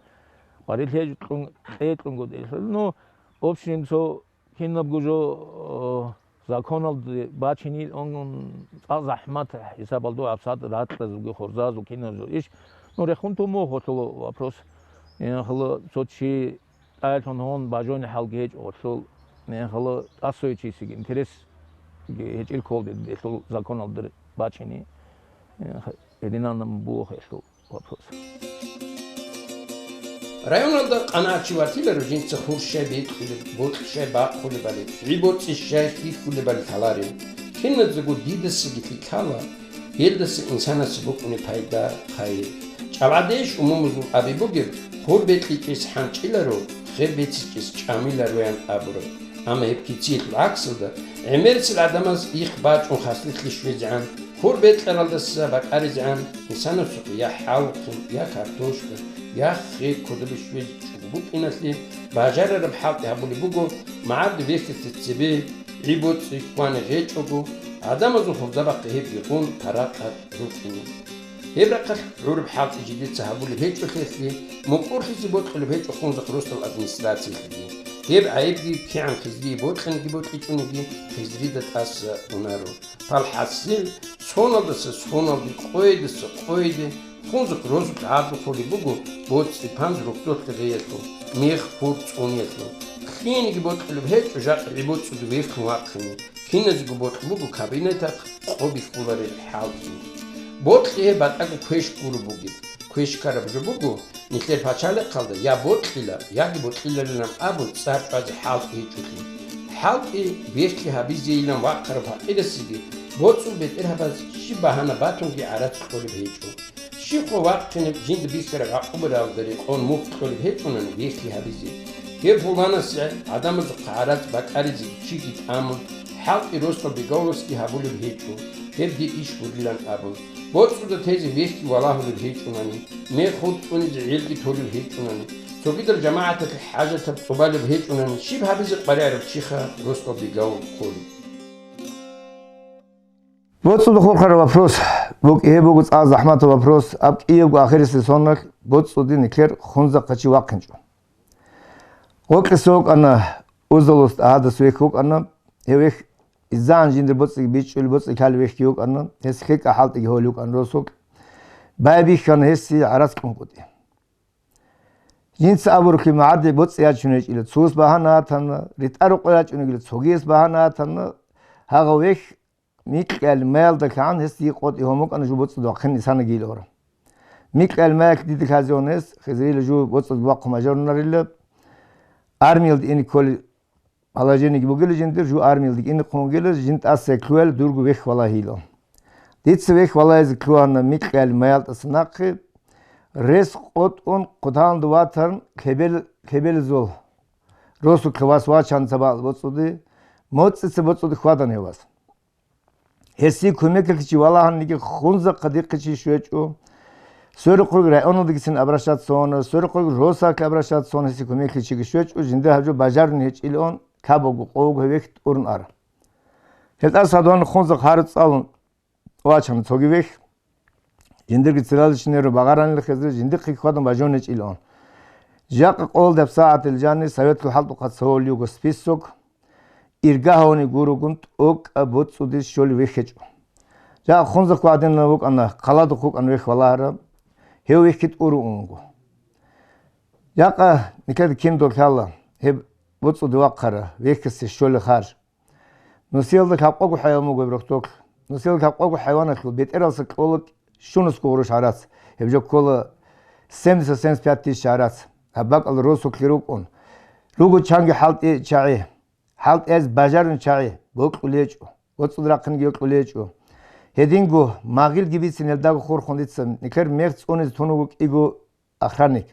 Барилъе кьун, кьетлъун год, элъул, ну, в общем, цо Кинабго жо, э, законалде бачинил он цӀакъ захӀмат хӀисабалда гьабсагӀат ракьазулги хурзазул киназул иш. Ну, рехун туму гъолъула вопрос. Инхъла цо чи тӀайлъун гьон бажони хӀалги гьечӀо гъолъул. Инхъла тӀасуй чисиги интерес гьечӀил кколде делъул законалде бачини. Инх-, гьединан буго гьелъул. Вопрос. Районалда къанагӀчи ватиларо жинца хур щай бекьулеб, бокьи щай бахъулебали, гӀи-боцӀи щай хьихьулебали лъаларев. Киназдаго дидасаги лъикӀала, гьелдаса инсанасе букӀунеб пайда, хайир. ЧӀалгӀадейищ умумузул аби бугеб, хур бекьичӀес хӀанчӀиларо, хер бецичӀес чӀамилароян абураб. Амма гьеб кициялъул гӀаксалда, гӀемерисел гӀадамаз их бачӀун хаслъи щвезегӀан, хур бекьаралдаса бакӀаризегӀан, инсанасухъе я хӀалхъи, я картошка, я хе кодобе щвезечӀого букӀиналъе бажарараб хӀалтӀи гьабулеб буго, магӀарда вехьизе цебе, гӀи-боцӀи хвани гьечӀого, гӀадамазул хурзабахъе гьебги гъун паракъат рукӀине. Гьеб рахъалъ гӀураб хӀалтӀи жидеца гьабулеб гьечӀолъиялъе, мукӀурлъизе бокьулеб гьечӀо Хунзахъ росдал администрациялъеги. Гьеб гӀайибги кигӀан хизрие бокьаниги бокьичӀониги, хизрида тӀаса унаро. ПалхӀасил, соналдаса соналде, къойидаса къойиде, Хунзахъ росулъ гӀадлу холеб буго боцӀи-панз рокьолъ гъиялъул, мех-хур цӀуниялъул. Лъиениги бокьулеб гьечӀо жакъа гӀи-боцӀуда вехьун вахъине. Киназего бокьун буго кабинетахъ къо бихьуларел хӀалтӀи. Бокьи гьеб батӀаго квеш гуреб бугеб. Квеш ккараб жо буго, нилъер пачалихъалда я бокьила, яги бокьиларилан абун цӀар чӀвазе хӀалтӀи гьечӀолъи. ХӀалтӀи бехьи гьабизейилан вахъарав пакъирасеги боцӀул бетӀергьабаз щиб багьана батунги гӀарац кьолеб гьечӀо. Щибха вахъинеб жинда бихьараб гӀакъубаралда рекъон мухь кьолеб гьечӀунани бехьи гьабизе. Гьеб пуланасда гӀадамазухъа гӀарац бакӀаризе чиги тӀамун, хӀалтӀи росдал бегавуласги гьабулеб гьечӀо, гьеб дир иш гурилан абун. БоцӀуда тезе вехьги валагьулеб гьечӀунани, мех-хур цӀунизе гӀелги толеб гьечӀунани, Цогидал жамагӀаталъе хӀажатаб тӀубалеб гьечӀунани, щиб гьабизе къваригӀараб чиха росдал бегав кколеб? БоцӀуда хурхараб вопрос букӀи, гьеб буго цӀакъ захӀматаб вопрос. Аб кӀиябго ахирисеб соналъ боцӀуде нилъер хунзахъа чи вахъинчӀо. Гъоркьиса вукӀана, узалус тӀагьадас вехь вукӀана, гьев вехь иззагӀан жиндир боцӀиги бичӀчӀулеб, боцӀи ккалеб вехьги вукӀана, гьес хӀикӀа хӀалтӀиги гьолев вукӀана росулъ, байбихьана гьесие гӀарац кьун кӀутӀи. Жинца абурухъе магӀарде боцӀи ячун гьечӀила, цугьас багьана гьатана, ритӀа-рукъа ячӀунегила, цогияс багьана гьатана, гьагъав вехь микьал маялдалъагӀан гьесие къотӀи гьун букӀана жо боцӀуда вахъин нисанагийил ора. Микьал маялъ дида лъазегьун гьес, Хизриила жо боцӀуда вахъун бажарунарила, армиялда ине кколел положениеги бугила жиндир, жо армиялда ине хъунгила, жин тӀаса ккола дурго вехь валагьила. Дица вехь валагьизе ккола микьал маялдаса нахъе, рес къотӀун хъуталда ватарун кебел-, кебелазул росулъ вас вачана цабалъ боцӀуде, моцӀица боцӀуде хьвадана гьев вас. Гьесие кумеклъи чи валагьаниги хунзахъа дихъе чи щвечӀо. Сверухъ ругел районалдагицин обращаться гьуна, сверухъ ругел росаялъе обращаться гьуна, гьесие кумеклъи чиги щвечӀо, жинда гьаб жо бажарун гьечӀилаан, кабаго къого вехь тӀурун ара. Гьел тӀаса гьадугьаниб хунзахъа гьару цӀалун вачана цоги вехь. Жиндирги цералищинеро багъаранила хезре, жиндихъе хьвадан бажун гьечӀилаан. Жакъа къолдаб сагӀатил жанир советлъул хӀалтӀухъа цо гьолъуго список, ирга гьавни гурогун тӀокӀаб боцӀудиз щолев вехь гьечӀо. Жакъа хунзахъ гӀадинав вукӀана, хъаладухъ вукӀана вехь валагьараб, гьев вехьги тӀуруунго. Жакъа никеда кин долъала гьеб боцӀуде вахъара вехьасе щолеб харж. Нусиялда лъабкъого хӀайван буго гьеб рохтолъ. Нусиялда лъабкъого хӀайваналъул бетӀералса кьола щунусго гъурущ гӀарац, гьеб жо ккола семьдесят-семьдесят пять тысяч гӀарац. Гьаб бакӀалда росулъги рукӀун. Руго чанги хӀалтӀи чагӀи. ХӀалтӀияз бажарун чагӀи бокьулечӀо, боцӀуд рахъинги йокьулечӀо. Гьединго магъилги бицин гьелдаго хурхун дица, никер мех цӀунизе тун вуго кӀиго охранник.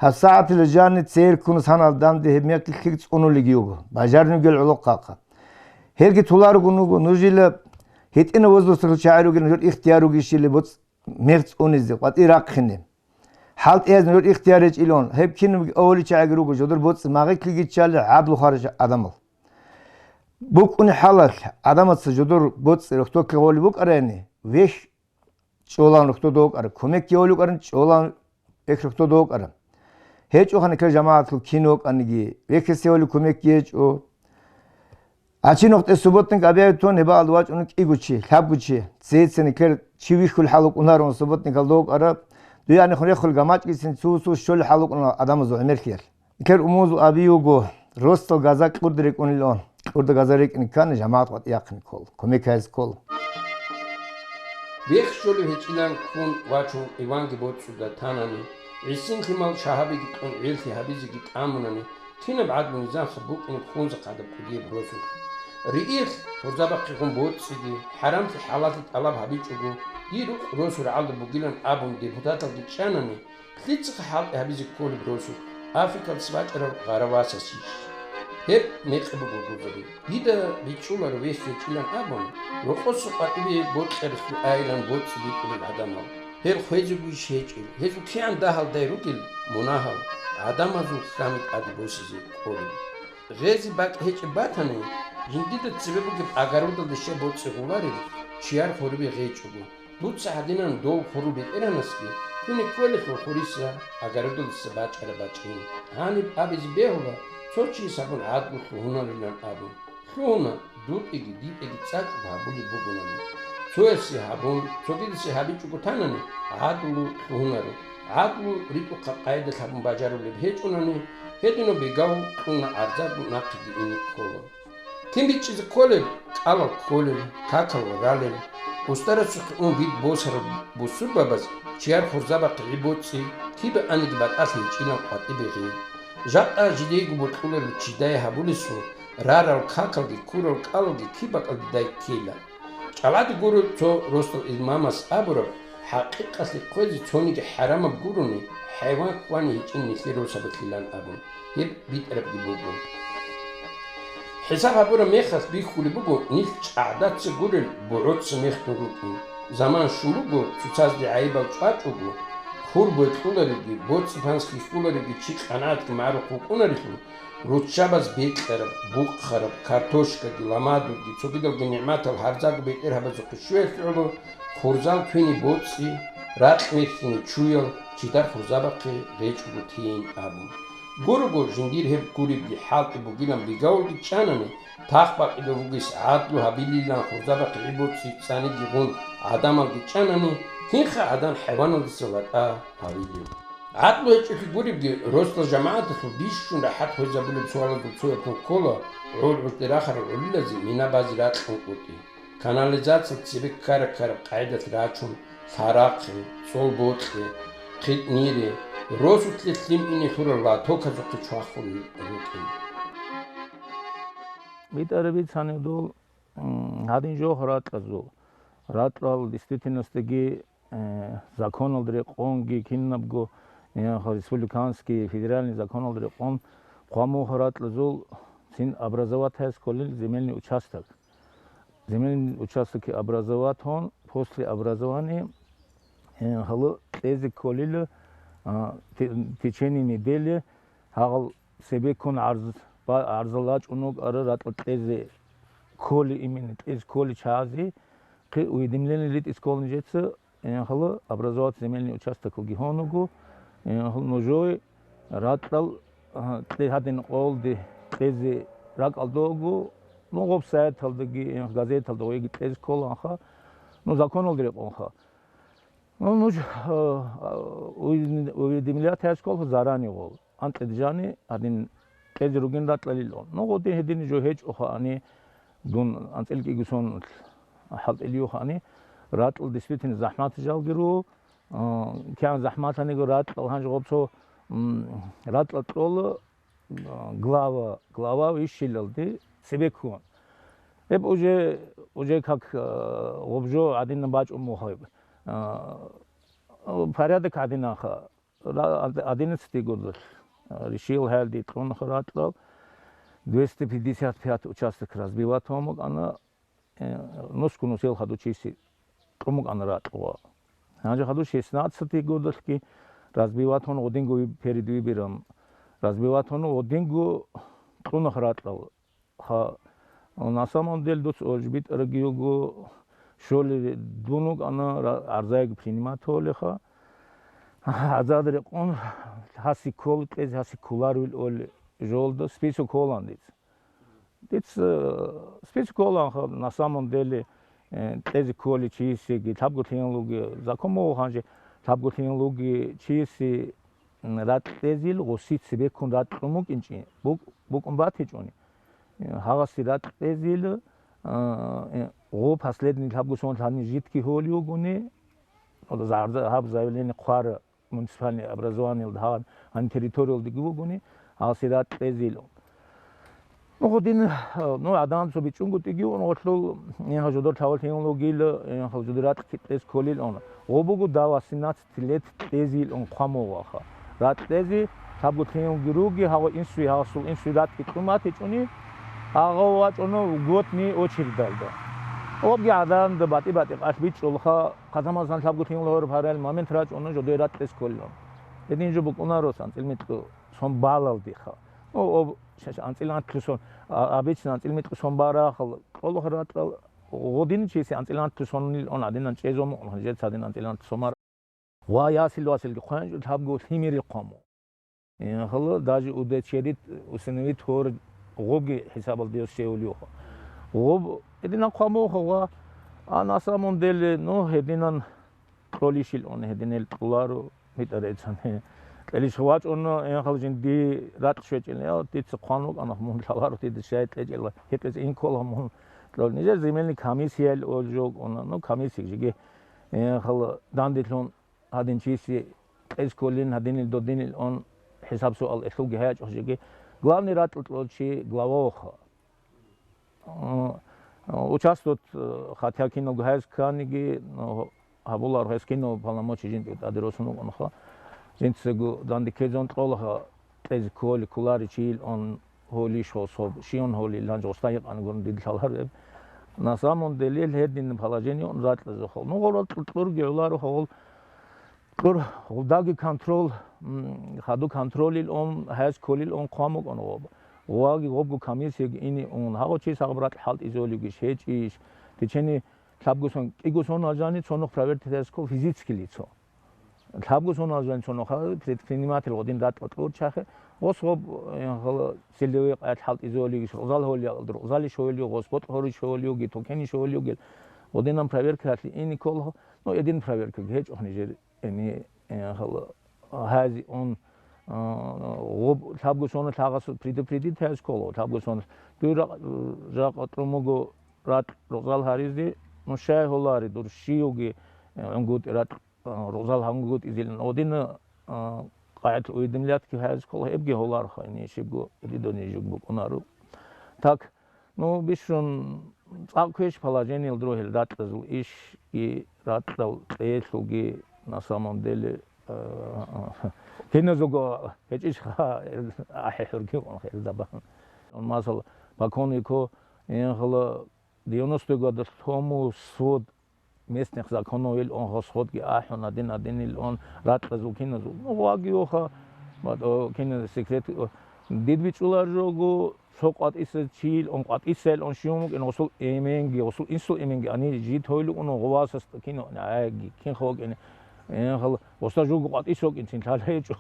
ГьабсагӀатила жанни церккун санал данде гьеб мекъи лъикӀ цӀунулеги йуго, бажарин ругел гӀолохъахъа. Гьелги туларугун вуго, нужила гьитӀина возрасталъул чагӀи ругел нужер ихтияр ругищили боц-, мех цӀунизе, къватӀи рахъине. ХӀалтӀияз нужер ихтияр гьечӀилан, гьеб кинабги авали чагӀиги руго, жодор боцӀи магъикълъиги ччали гӀадлу харжи гӀадамал. БукӀуни хӀалалъ, гӀадамаца жодор боцӀи рохтоклъи гъоли букӀарайни, вехь чӀолан рухтодокӀара, кумекги гьолукӀаран чӀолан вехь рухтодокӀара. ГьечӀо ханакер жамагӀатлъул кин вокӀаниги, вехьесевали кумекги гьечӀо. Гьачи нухтӀе субботник абияб тун гьебаалда вачӀуна кӀиго чи, лъабго чи, цеце никер чи вихьул хӀалукӀунарун субботникалда вокӀара, дуянихъ рехул гамачӀгицин цо-цо щолел хӀалукӀуна гӀадамазул гӀемерлъиялъ. Никер умузул аби вуго, росдал газа кьурда рекӀунилан. Кьурда газа рекӀин ккани, жамагӀат къватӀи яхъин ккола, кумек гьайзе ккола. Вехь щолев гьечӀилан ккун вачун Иванги боцӀуда танани, гӀисин лъимал шагьабиги кьун гӀеллъи гьабизеги тӀамунани, кинаб гӀадлу-низамха букӀинеб хунзахъ гӀадаб кӀудияб росулъ. Риилъ гьурзабахъегун боцӀиги, хӀарамлъи-хӀалаллъи тӀалаб гьабичӀого, дир рукъ росу рагӀалда бугилан абун депутаталги чӀанани, лъицаха хӀалтӀи гьабизе кколеб росу, Африкалдаса бачӀарав гъаравасасищ? Гьеб мекъи буго гурзаби. Дида бичӀчӀуларо вехь гьечӀилан абун, рокъоса къватӀибе бокьаралъе айилан боцӀи битӀулел гӀадамал. Гьел хвезегойищ гьечӀел, гьезул кигӀан дагьалдай ругел мунагьал, гӀадамазул хьами тӀаде босизе кколел. Гъезе бакӀ гьечӀеб батани, жиндида цебе бугеб огородалде щай боцӀи гъуларел, чияр хурибе гъечӀого. Дуца гьадинан дов хурул бетӀергьанасги ккуне кколелъул хуриса огородалдаса бачӀараб бачӀин. Гьаниб абизе бегьула, цо чияс гьабун гӀадлу лъугьунарилан абун. Лъугьуна, дутӀеги дитӀеги цӀакъго гьабулеб бугонани. Цоясе гьабун, цогидасе гьабичӀого танани, гӀадлу лъугьунаро. ГӀадлу ритӀухъаб къайдалъ гьабун бажарулеб гьечӀунани, гьединав бегав кьуна гӀарзаго нахъеги ине ккола. Кин бичӀчӀизе кколел, кӀалал кколел, какал ралел, устарасухъе ун бит босараб бусурбабаз чияр хурзабахъе гӀи боцӀи, кибе аниги батӀалъи гьечӀилан къватӀибе гъи. Жакъа жидейго бокьуларел чидай гьабулесул, рарал какалги ккурал кӀалалги киб бакӀалде дай ккела. ЧӀалади гурел цо росдал имамас абураб, хӀакъикъалъе хъвезе цониги хӀарамаб гурони, хӀайван хьвани гьечӀин нилъер росабилъилан абун, гьеб битӀарабги буго. ХӀисаб гьабураб мехалъ бихьулеб буго нилъ чӀагӀдаца гурел бугӀоца мехтун рукӀин. Заман щун буго, цоцазде гӀайибал чӀвачӀого, Гьур бокьулареги, боцӀи-панс хьихьулареги чи къанагӀатги магӀарухъ вукӀунарелъул, руччабаз бекьараб, бухъараб, картошкаги, ламадурги, цогидалги нигӀматал гьарзаго бетӀергьабазухъе щвеялъе гӀоло, хурзал квене боцӀи, ракь мерхьине чуял, чидар хурзабахъе гъечӀого тейин абун. Гурого, жиндир гьеб гуребги хӀалтӀи бугилан бигавулги чӀанани, тахбакъидав вугес гӀадлу гьабилилан хурзабахъе гӀибоцӀи цӀаниги гъун гӀадамалги чӀанани, кинха гӀадан хӀайваналдаса ватӀа гьавилев. ГӀадлу гьечӀолъи гуребги, росдал жамагӀаталъул бищун рахӀат хвезабулеб суалазул цояблъун ккола гӀур-гӀужде рахарал гӀолилазе мина базе ракьун кӀутӀи. Канализациялъ цебе ккара-ккараб къагӀидалъ рачун, лъарахъе, цӀолбокье, хъитӀнире, росулъе лъим ине лъурал лотоказухъе чвахулел рукӀин. БитӀараб бицани дол, м, гьадин жо ракьазул. Ракьал действительностьги, э, законалда рекъонги кинабго, э, республиканский, федеральный законалда рекъон хъван буго ракьазул цин образовать гьабизе кколел земельный участок. Земельный участокги образовать гьабун, после образования, э, гьале кьезе кколила, а, те-, течение недели, гьагъал цебеккун гӀарз-, ба-, гӀарзал рачӀун вукӀара ракьа кьезе кколи, именно кьезе кколи чагӀазе, хъи уведомление ритӀизе кколин жеца, э, гьале образовать земельный участокалги гьануго, э, гьал нужее ракьал, а, кье-, гьадин къолде кьезе ракӀалда вуго, ну, гъоб сайталдаги, э, газеталда гъойги кьезе кколанха, ну, законалда рекъонха. Ну, нуж, э, э, уведомлять гьабизе кколха заранее гъол. Анкьида жаниб гьадин кьезе ругин ракьалилан. Ну, гъодин гьедин жо гьечӀоха ани, дун анцӀила кӀиго сон хӀалтӀилиха ани, ракьал действительно захӀмат жалги руго, а, кигӀан захӀматаниги ракьал гьанже гъоб цо, м, ракьал кьола, а, глава, глава вищилалде цебеккун. Гьеб уже, уже как, а, гъоб жо гьадинаб бачӀун буго гьеб. А, порядок гьадинанха. Ра-, од-, одиннадцатый годалъ, а, решил гьалде кьунха ракьал, двести пятьдесят пять участок разбивать гьабун букӀана, э, нусго нусел хадув чиясе кьун букӀана ракьал. Гьанже хадув шестнадцатый годалъги разбивать гьабун гъодинго виб-, перед выбором разбивать гьабун гъодинго кьунха ракьал. Ха, на самом деле, дуца ожбитӀараги його, щолеб дун вукӀана ра-, гӀарзаги принимать гьолеха. ГӀарзада рекъон гьасе ккола кьезе, гьасе кколаревил оли жолда список кколан дица. Дица, э, список кколанха, на самом деле, э, кьезе кколей чиясеги, лъабго лъималги, закон буго гьанже, лъабго лъималги чиясе, м, ракь кьезил гъоси цебеккун ракь кьун букӀинчӀи, бук-, букӀун батичӀони. Гьагъасе ракь кьезил, а, э, гъо последний лъабго сон лъани жидги гьолев вугони, гьаб заявление хъвара муниципальный образованиялда гьагъан, гьаниб территориялдаги вугони, гьагъасе ракь кьезил. Ну, гъодин, а, ну, гӀадан цо бичӀчӀунгутӀиги ун гъолъул, э, жодор лъавал лъимал вугила, э, жодор ракь кьез кколил ун. Гъо буго до восемнадцати лет кьезил ун хъван буго гьагъа. Ракь кьезе, лъабго лъималги руги, гьагъа инсуе, гьагъасул инсуе ракьги кьун батичӀони, гьагъа вачӀуна льготный очередалда. Гъобги гӀадамазда батӀи-батӀи къалъ бичӀчӀулха, хъатамазан лъабго лъимал гьораб гьарал момент рачӀуна жодое ракь кьез кколилан. Гьедин жо букӀунаро анцӀила микьго сон балалдеха. Ну, об-, щас анцӀила анлъго сон, а, обычно анцӀила микьго сон барахъал, кьолаха ракьал, гъодин чиясе анцӀила анлъго сонил ун гьадинан чӀезабун мукъана, жеца гьадин анцӀила анлъго сон бара. Ва ясил-василги хъван лъабго лъимерил хъван буго. Э, хала даже удочерит, усыновить гьор гъоги хӀисабалде щевулевха. Гъоб гьединан хъван буго ва, а на самом деле, ну, гьединан кьолищил ун, гьединел кьоларо, битӀарецан. Кьелищ вачӀуна, э, хал жинди ракь щвечӀел, я, дица хъван вукӀана, мун лъаларо дида щай кьечӀел, гьекъезе ин ккола мун кьол. Нижер земельный комиссиял ол жо кӀуна, ну, комиссия жеги, э, хал данделъун гьадин чиясе кьез кколин, гьадинил додинил ун хӀисаб-суал элъулги гьечӀо жеги. Главный ракь кьол чи глава вуха. Э, участвовать, э, хотя киналго гьез кканиги, ну, гьабуларо гьес кинал полномочий жинда тӀаде росун вукӀунха. Жинцаго данде ккезун кьолаха кьезе кколи, кколарев чийил ун гьолищ гьособ, щиван гьолил, гьанже гъоста гьикъан гурун дида лъалар гьеб. На самом деле, гьедин положение ун ракьазухъал. Ну, гъорал кьурги гӀоларо гьавал Кьур гъубдаги контрол, м, хаду контролил он, гьез кколил он хъван букӀун гъоб. Гъуаги гъобго комиссияги ине ун. Гьагъо чи сагъаб ракь хӀалтӀизолевгищ, гьечӀищ. Течени лъабго сон, кӀиго сон алжани цо нух проверка тес ккол физически лицо. Лъабго сон алжани цо нуха предприниматель гъодин ратӀа кьур чахе. Гъос гъоб, э, гьала сельдеве къаят хӀалтӀизолевгищ, рузал гьолиялда, рузали шойли гъос, ботӀ гьори шойли юги, токени шойли юги. Гъодинан проверка гьалъи ине ккол, ну, эдин проверка гьечӀо нижер. Эми, э, хал-, гьази ун, а, гъуб-, лъабго соналъ гьагъас предупредить гьазе ккола, лъабго соналъ. Дур ракъ-, ракъа тӀумуго ракь рузал гьаризе, ну, щай гьолари, дур щивги, э, гӀунгутӀи ракь, а, рузал гьангутӀизилан. Одина, а, къагӀид уведомлять гьазе ккола, гьебги гьоларха, ини щибго ридони жуг букӀунаро. Так, Ну, бищун цӀакъ квеш положениялда ругел ракьазул ишги, ракьал кьеялъулги, на самом деле, э, киназего гьечӀищха ахӀи-хӀурги гьелда бан. Масала, по закону, инхала девяностые годы лъому суд местных законовил он, гъосходги ахӀун, адин-адинил он, ракьазул киназул. Ну, вагиоха, ва-, о, кина секрет, о, дид бичӀулар жого, цо къватӀиса чил он, къватӀисайл он щивун вукӀин, гъосул эменги, гъосул инсул эменги, ани жид гьойлукъун гъовасас кино, аги, кинха вукӀин, э, хал-, гъоса жого къватӀиса вукӀин цин лъала гьечӀо.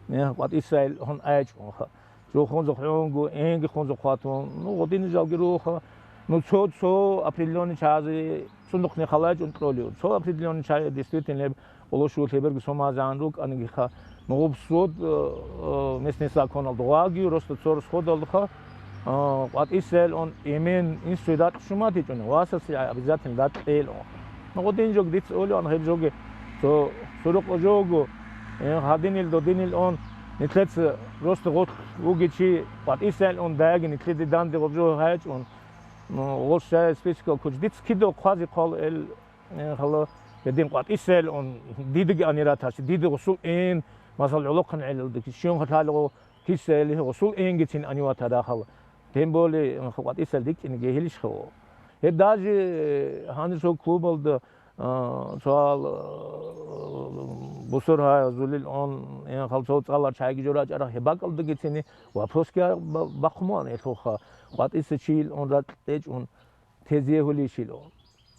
Э, къватӀисайл он айчӀунха. Жо хунза хӀунго, энги хунза хъватун, ну, гъодини жалги руха. Ну, цо, цо определённый чази, цундухъни халайчӀун кьолев. Цо определённый чай, действительно, гьеб, олошув лъеберги сомазегӀан рукӀанигиха. Ну, гъуб суд, э, э, местный законал дугъаги, просто цо расходалдуха, э, къватӀисел он, эмен, инсуе дакь шуматичӀуни, васасе обязательно дакь кьел он. Ну, гъодин жог диц олеан, гьеб жоги цо сурукъа жого, э, гьадинил, додинил он, Нитлъеца росда гъорлъ вугев чи къватӀисайилан даяги нитлъеде данде гъоб жо гьайчӀун, ну, гъорлъ щай списокал ккучӀ. Дица кида хъвазе хъвал эл, э, хала, гьедин къватӀисайилан дидаги ани ратаси, дида гъосул эн, масал, гӀолохъан гӀелалда, щиван лъалего кисайилан гъосул энгицин ани ватарахъала. Тем более, э, къватӀисайил дикӀкӀиниги гьелищха. Гьеб даже, э, гьанисул клубалда А, цо, а, бусургьазулил он, ин хал цо цӀалар чайги жо рачӀарах гьеб бакӀалдагицини вопросги ба-, бахъумуан элъулха, къватӀиса чийил он ракь тӀечӀун тезе гьулищил он.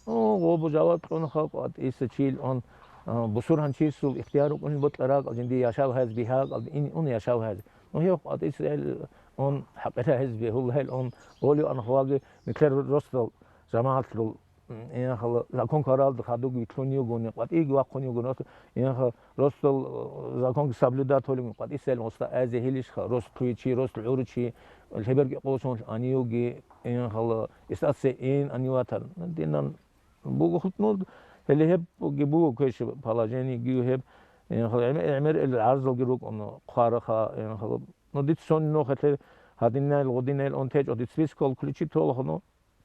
Ну, гъобу жаваб кьунха, къватӀиса чийил он, а, бусургьанчиясул ихтияр рукӀунел бокьараб жинди яшав гьез бигьа кьалда ин ун яшав гьез. Ну, гьев къватӀиса он хӀакъира гьез бегьулгьел он, оли анхъваги микер росдал жамагӀатлъул М, инхъала закон ккаралда хадуги витлъун йигони, къватӀиги вахъун йигони, инхъа росдал, э, законги соблюдать гьолигун, къватӀисел гъоста айзе гьелищха, рост лъугьичи, рост гӀуричи, лъеберги къосун ани йоги, инхъала, эстаци ин ани ватан. Динан буго хутӀнур, гьеле гьебги буго квеш положениеги гьеб, инхъала, гӀемер, гӀемер ил гӀарзалги рукӀун хъвараха, инхъала. Ну, дица сон нухалъе гьадинал, гъудинал он течӀо, дица спискал ключи толахуну.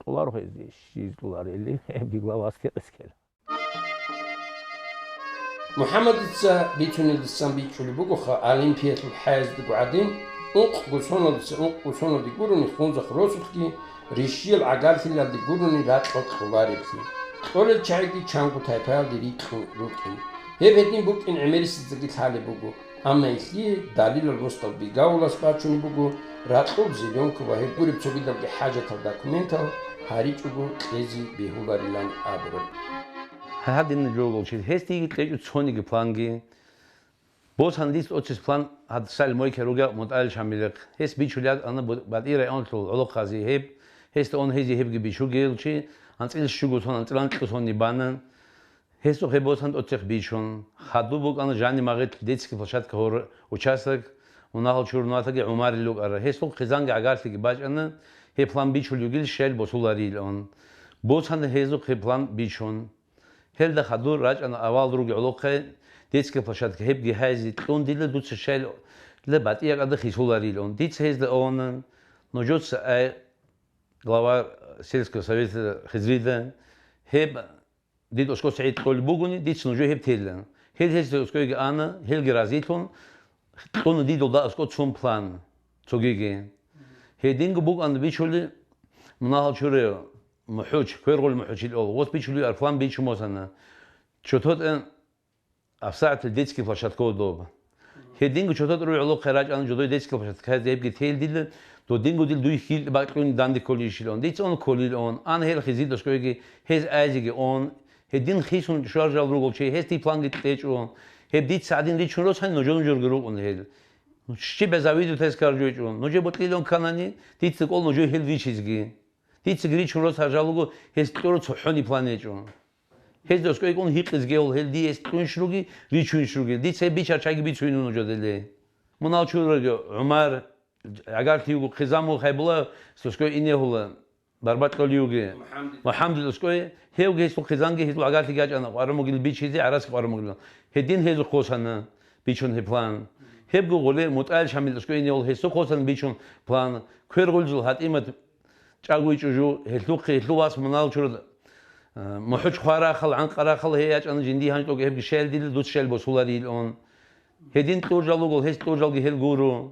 Кьоларо гьезие, щиз кьоларели, гьебги главасде къискел. МухӀаммадица бицунелдасан бичӀчӀулеб бугоха, Олимпиялъул хӀаяздаго гӀадин, ункъго соналдаса ункъго соналде гурони хунзахъ росулъги, рищиял гӀагарлъиялде гурони ракьал кьолареблъи. Кьолел чагӀиги чанго тайпаялде рикьун рукӀин. Гьеб гьедин букӀин гӀемерисездаги лъалеб буго. Амма гьелъие далилал росдал Бегавулас бачунеб буго, ракьул зеленка ва гьеб гуреб цогидалги хӀажатал документал гьаричӀого кьезе бегьуларилан абураб. Гьадинаб жо гьечӀо, гьесдеги кьечӀо цониги планги. Босан дица оцис план гьадсал мойке ругел МутӀалил Шамилихъ. Гьес бичулеб ана Бу-, БатӀи районалъул гӀолохъазе гьеб, гьесда он гьезие гьебги бичугел чи, анцӀила щуго сон, анцӀила анкьго сон бана. Гьесухъе босан тӀоцехъ бичун, хадуб букӀана жани-магъит детский площадка гьоркьоб участок, мунагьал чурун ватаги гӀумарил рукӀара. Гьесухъ хъизанги гӀагарлъиги бачӀана, гьеб план бичулев йигил щайил босуларилан. Босана гьезухъе план бичун. Гьелда хадур рачӀана авал руги гӀолохъе детский площадка, гьебги гьайзе кьун дила дуца щайил батӀияб кӀалда хисуларилан. Дица гьезда авана, нужеца ай, глава сельского совета Хизрида, гьеб Дида аскӀоса гӀид кьолеб бугони, дица нужее гьеб тела. Гьел гьесда аскӀойги ана, гьелги разилъун, кьуна дидалда аскӀо цун план цогиги. Гьединго букӀана бичули, мунагьал чуре МухӀуч, Квергъул МухӀучил ол, гъос бичулев ар план бичун босана. ЧӀотӀотӀе ГьабсагӀатил детский площадка доб. Гьединго чототӀ ругӀлухъе рачӀана жодой детский площадка, гьебги тел дила, додинго дил дуй хьил бакьун данде кколищилан. Дица он кколилан, ан гьел хизидасгойги, гьез айзиги он, гьедин хисун чӀужаржал ругел чи, гьес дипланги кьечӀо, гьеб дица гӀадин ричун росани нужер-нужерги рукъун гьел. Щиб завидовать каржо гьечӀо. Нужер бутӀлилан канани, дица кӀол нужер гьел ричизги. Дица ричун рос гьаржал руго, гьес кьуро цохӀони план гьечӀо. Гьез доскӀой кӀун гьикъизги гьел, гьел дие гьес кьунщ руги, ричунщ руги. Дица гьеб бичар чайги бицуйнун нужеделе. Мунал чураги ГӀумар, гӀагарлъи юго хъизамул хайбула, доскӀой инегьула, барбакьол юги. МухӀаммад. МухӀаммад доскӀой, гьевги гьесул хъизанги гьесул гӀагарлъи гачӀана, къвармугил бичизе, гӀараски къвармугил. Гьедин гьезухъ хосана, бичун гьеб план. Гьебго гъоле МутӀал Шамил доскӀой инегьул гьесухъ хосана бичун план. Квергъулзул ГьатӀимат ЧӀагойчӀужу, гьелъухъе, гьелъул вас мунал чурад, э, МухӀуч хварахъал, гӀанкъарахъал гьей ячӀана жиндие гьанчӀого гьебги щайилдила дуц щайил босуларилан. Гьедин кьуржал руго, гьес кьуржалги гьел гуро.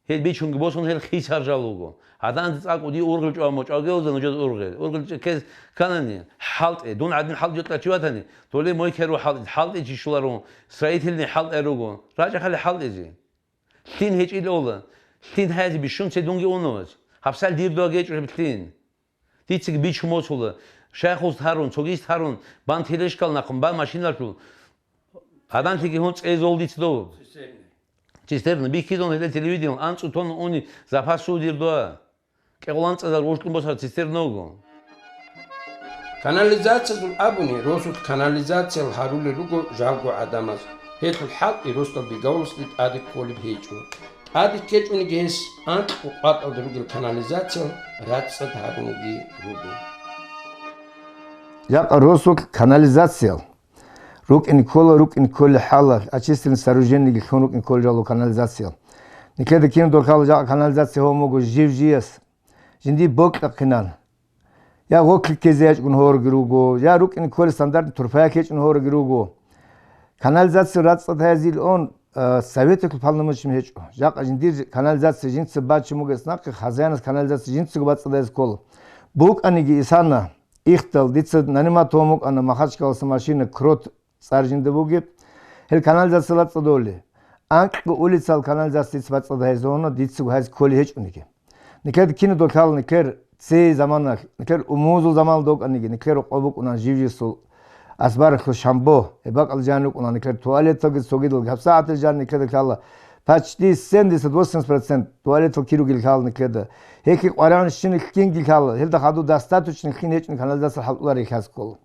Гьел бичунги босун, гьел хисаржал руго. Гьаданзе цӀакъ уди ургъел чӀваму, чӀвагеуза нужеда ургъел. Ургъел чӀекез канани, хӀалтӀе, дун гӀадин хӀалтӀ жо тӀад чи ватани, доле мойкеру хӀалтӀе, хӀалтӀе чи щуларун, строительный хӀалтӀе руго. РачӀахъали хӀалтӀизе. Лъин гьечӀил ола. Лъин гьазе бищун цедунги унус. Гьабсал дир дова гьечӀо гьеб лъин. Дицаги бичун босула. Шайхулст гьарун, цогист гьарун, бан тележкал нахъун, бан машиналъул. Гьаданлъиги гьун цӀезул дица дов. Цистерна. Цистерна. Бихьизун гьеле телевидениел, анцӀу тонна уни запасу дир дова. КӀикъоялда анцӀазар вушлъун босар цистерна вуго. Канализациязул абуни, росулъ канализациял гьарулел руго жалго гӀадамаз. Гьелъул хӀалтӀи росдал бигавуласде тӀаде кколеб гьечӀо. ТӀаде ккечӀониги гьес анкьго къватӀалда ругел канализациял рацӀцӀад гьарунги руго. Жакъа росулъ канализациял рукӀин ккола, рукӀин кколел хӀалалъ, очистительный сооружениеги лъун рукӀин кколел жало канализациял. Никеда кинаб дорхъала жакъа канализация гьабун буго жив-жияс, жиндие бокьахъинан. Я гъоклъи ккезе ячӀгун гьорги руго, я рукӀин кколел стандартный турпаялъ гьечӀун гьорги руго. Канализация рацӀцӀад гьазил он, э, советалъул полномочиями гьечӀо. Жакъа жиндир канализация жинца бачун бугес нахъе, хозяинас канализация жинцаго бацӀцӀад гьазе ккола. БукӀаниги исана, Ихдал, дица нанимать гьабун букӀана Махачкаласа машина, Крот цӀар жинда бугеб. Гьел канализация рацӀцӀад доли. Анкьго улицал канализация дица бацӀцӀад гьазе гьуна, дицаго гьазе кколей гьечӀониги. Никер кинаб дорхъала, никер цей заманалъ, никер умумузул заманалда вукӀаниги, никер рокъоб букӀуна жив-живсул асбаралъул шамбо, гьеб бакӀал жан рукӀуна, никер туалеталги цогидалги. ГьабсагӀатал жан никер дорхъала почти семьдесят-восемьдесят процент туалетал киругел лъала никеда. Гьелъие къваригӀун щинал лъинги лъала, гьелда хадуб достаточно лъин гьечӀони канализация хӀалтӀуларел хьаз ккола.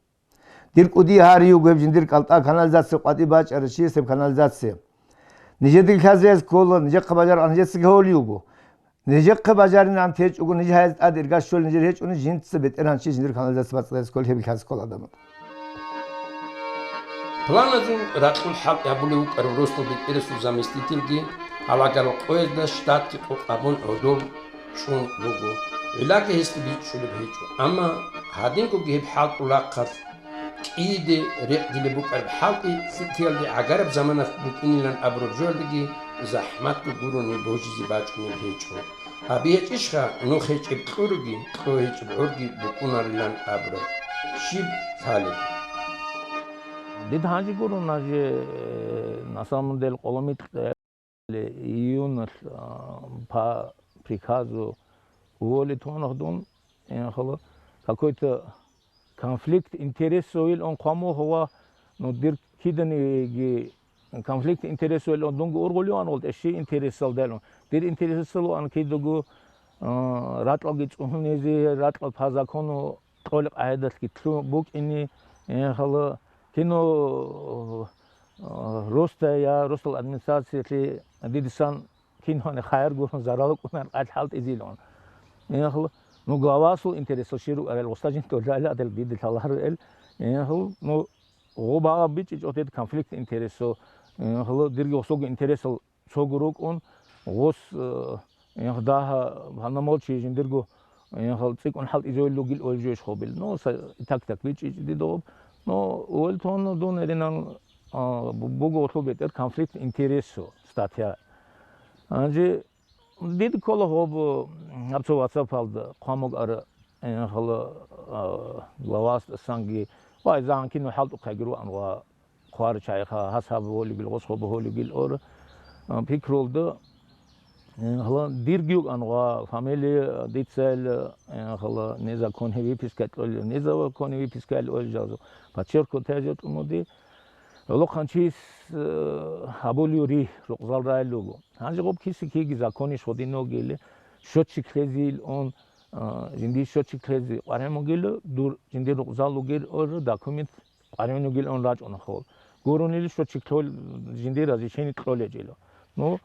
Дир кӀуди гьари юго гьеб жиндир кӀалтӀа канализация къватӀи бачӀарав чияс гьеб канализация. Нижеда лъазе яз ккола, нижехъа бажаргӀан нижецаги гьолев вуго. Нижехъа бажаринан течӀого, ниж гьаяз тӀад ирга щолел нижер гьечӀони, жинца бетӀергьан чи жиндир канализация бацӀцӀадаб ккола, гьеб лъазе ккола гӀадамал. Планазул ракьул хӀалтӀи гьабулев вукӀарав росдал бетӀерасул заместительги гьалагал къоязда штатги къокъ гьабун гӀодов чӀун буго. ГӀиллаги гьесда бичӀчӀулеб гьечӀо. Амма гьадингоги гьеб хӀалтӀул рахъалъ кӀиде рекъдилеб букӀараб хӀалтӀи лъикӀлъиялде гӀагараб заманалъ букӀинилан абураб жоялдаги захӀматго гурони божизе бачӀунеб гьечӀо. Гьаби гьечӀищха, нух гьечӀеб кьуруги, кьо гьечӀеб гӀорги букӀунарилан абураб? Щиб лъалеб? Дида гьанже гуро, на же, э, на самом деле, къоло микьа июналъ, а, по приказу воли тонах дун, э, хала какой-то конфликт интересов ил он хъван мугьа ва, ну, дир киданиги конфликт интересов ил он дунги ургъулев ан гъултӀе щи интересал дайлун. Дир интересал ан кидаго, а, ракьалги цӀунизе, ракьал по закону кьолеб къагӀидалъги лъун букӀине, э, хала кино, э, росда я росдал администрациялъе дидасан кинони хайр гурун зарал кӀунар къалъ хӀалтӀизилун. Инхъ, ну, главасул интересал щиру арал гъоста жин толлайла адал диде лъаларел. Инхъ, ну, гъо багъа бичӀи чӀотед конфликт интересо. Инхъ, дирги гъосулго интересал цого рукӀун, гъос, э, инхъ, дагьа гьанамал чи жиндирго, инхъ, цӀикӀкӀун хӀалтӀизойил ругил ойжуеш хобил. Ну, са-, так-так бичӀи дида гъоб. Ну, уэлтон дун эринан, а, бу-, буго гъолъул бетӀер конфликт интересо статья. Гьанже дида ккола гъоб, гьаб цо WhatsApp-алда хъван букӀара, э, хала, а, главасдасанги, ва изагьанкин хӀалтӀухъ гьагируан ва хъвар чайха, гьас гьаб гьолигил, гъос гъоб гьолигил ор, а, пикрулда, э, гьала дирги юкӀан ва фамилия дицайла, э, гьала незаконный выписка кьолел, незаконный выписка кьолел жалзу. Подчеркивать гьаб жо тӀумуди. Гьолохъанчияс, э, гьабулев ригь рукъзал райилуго. Гьанже гъоб киси киги законищ гъодин вугели, счётчик лъезил он, а, жиндир счётчик лъезе къваригӀун вугело, дур жиндир рукъзал ругел ора документ къваригӀун вугел он рачӀуна хол. Гурунили счётчик лъол жиндир разрешение кьолечӀила. Ну,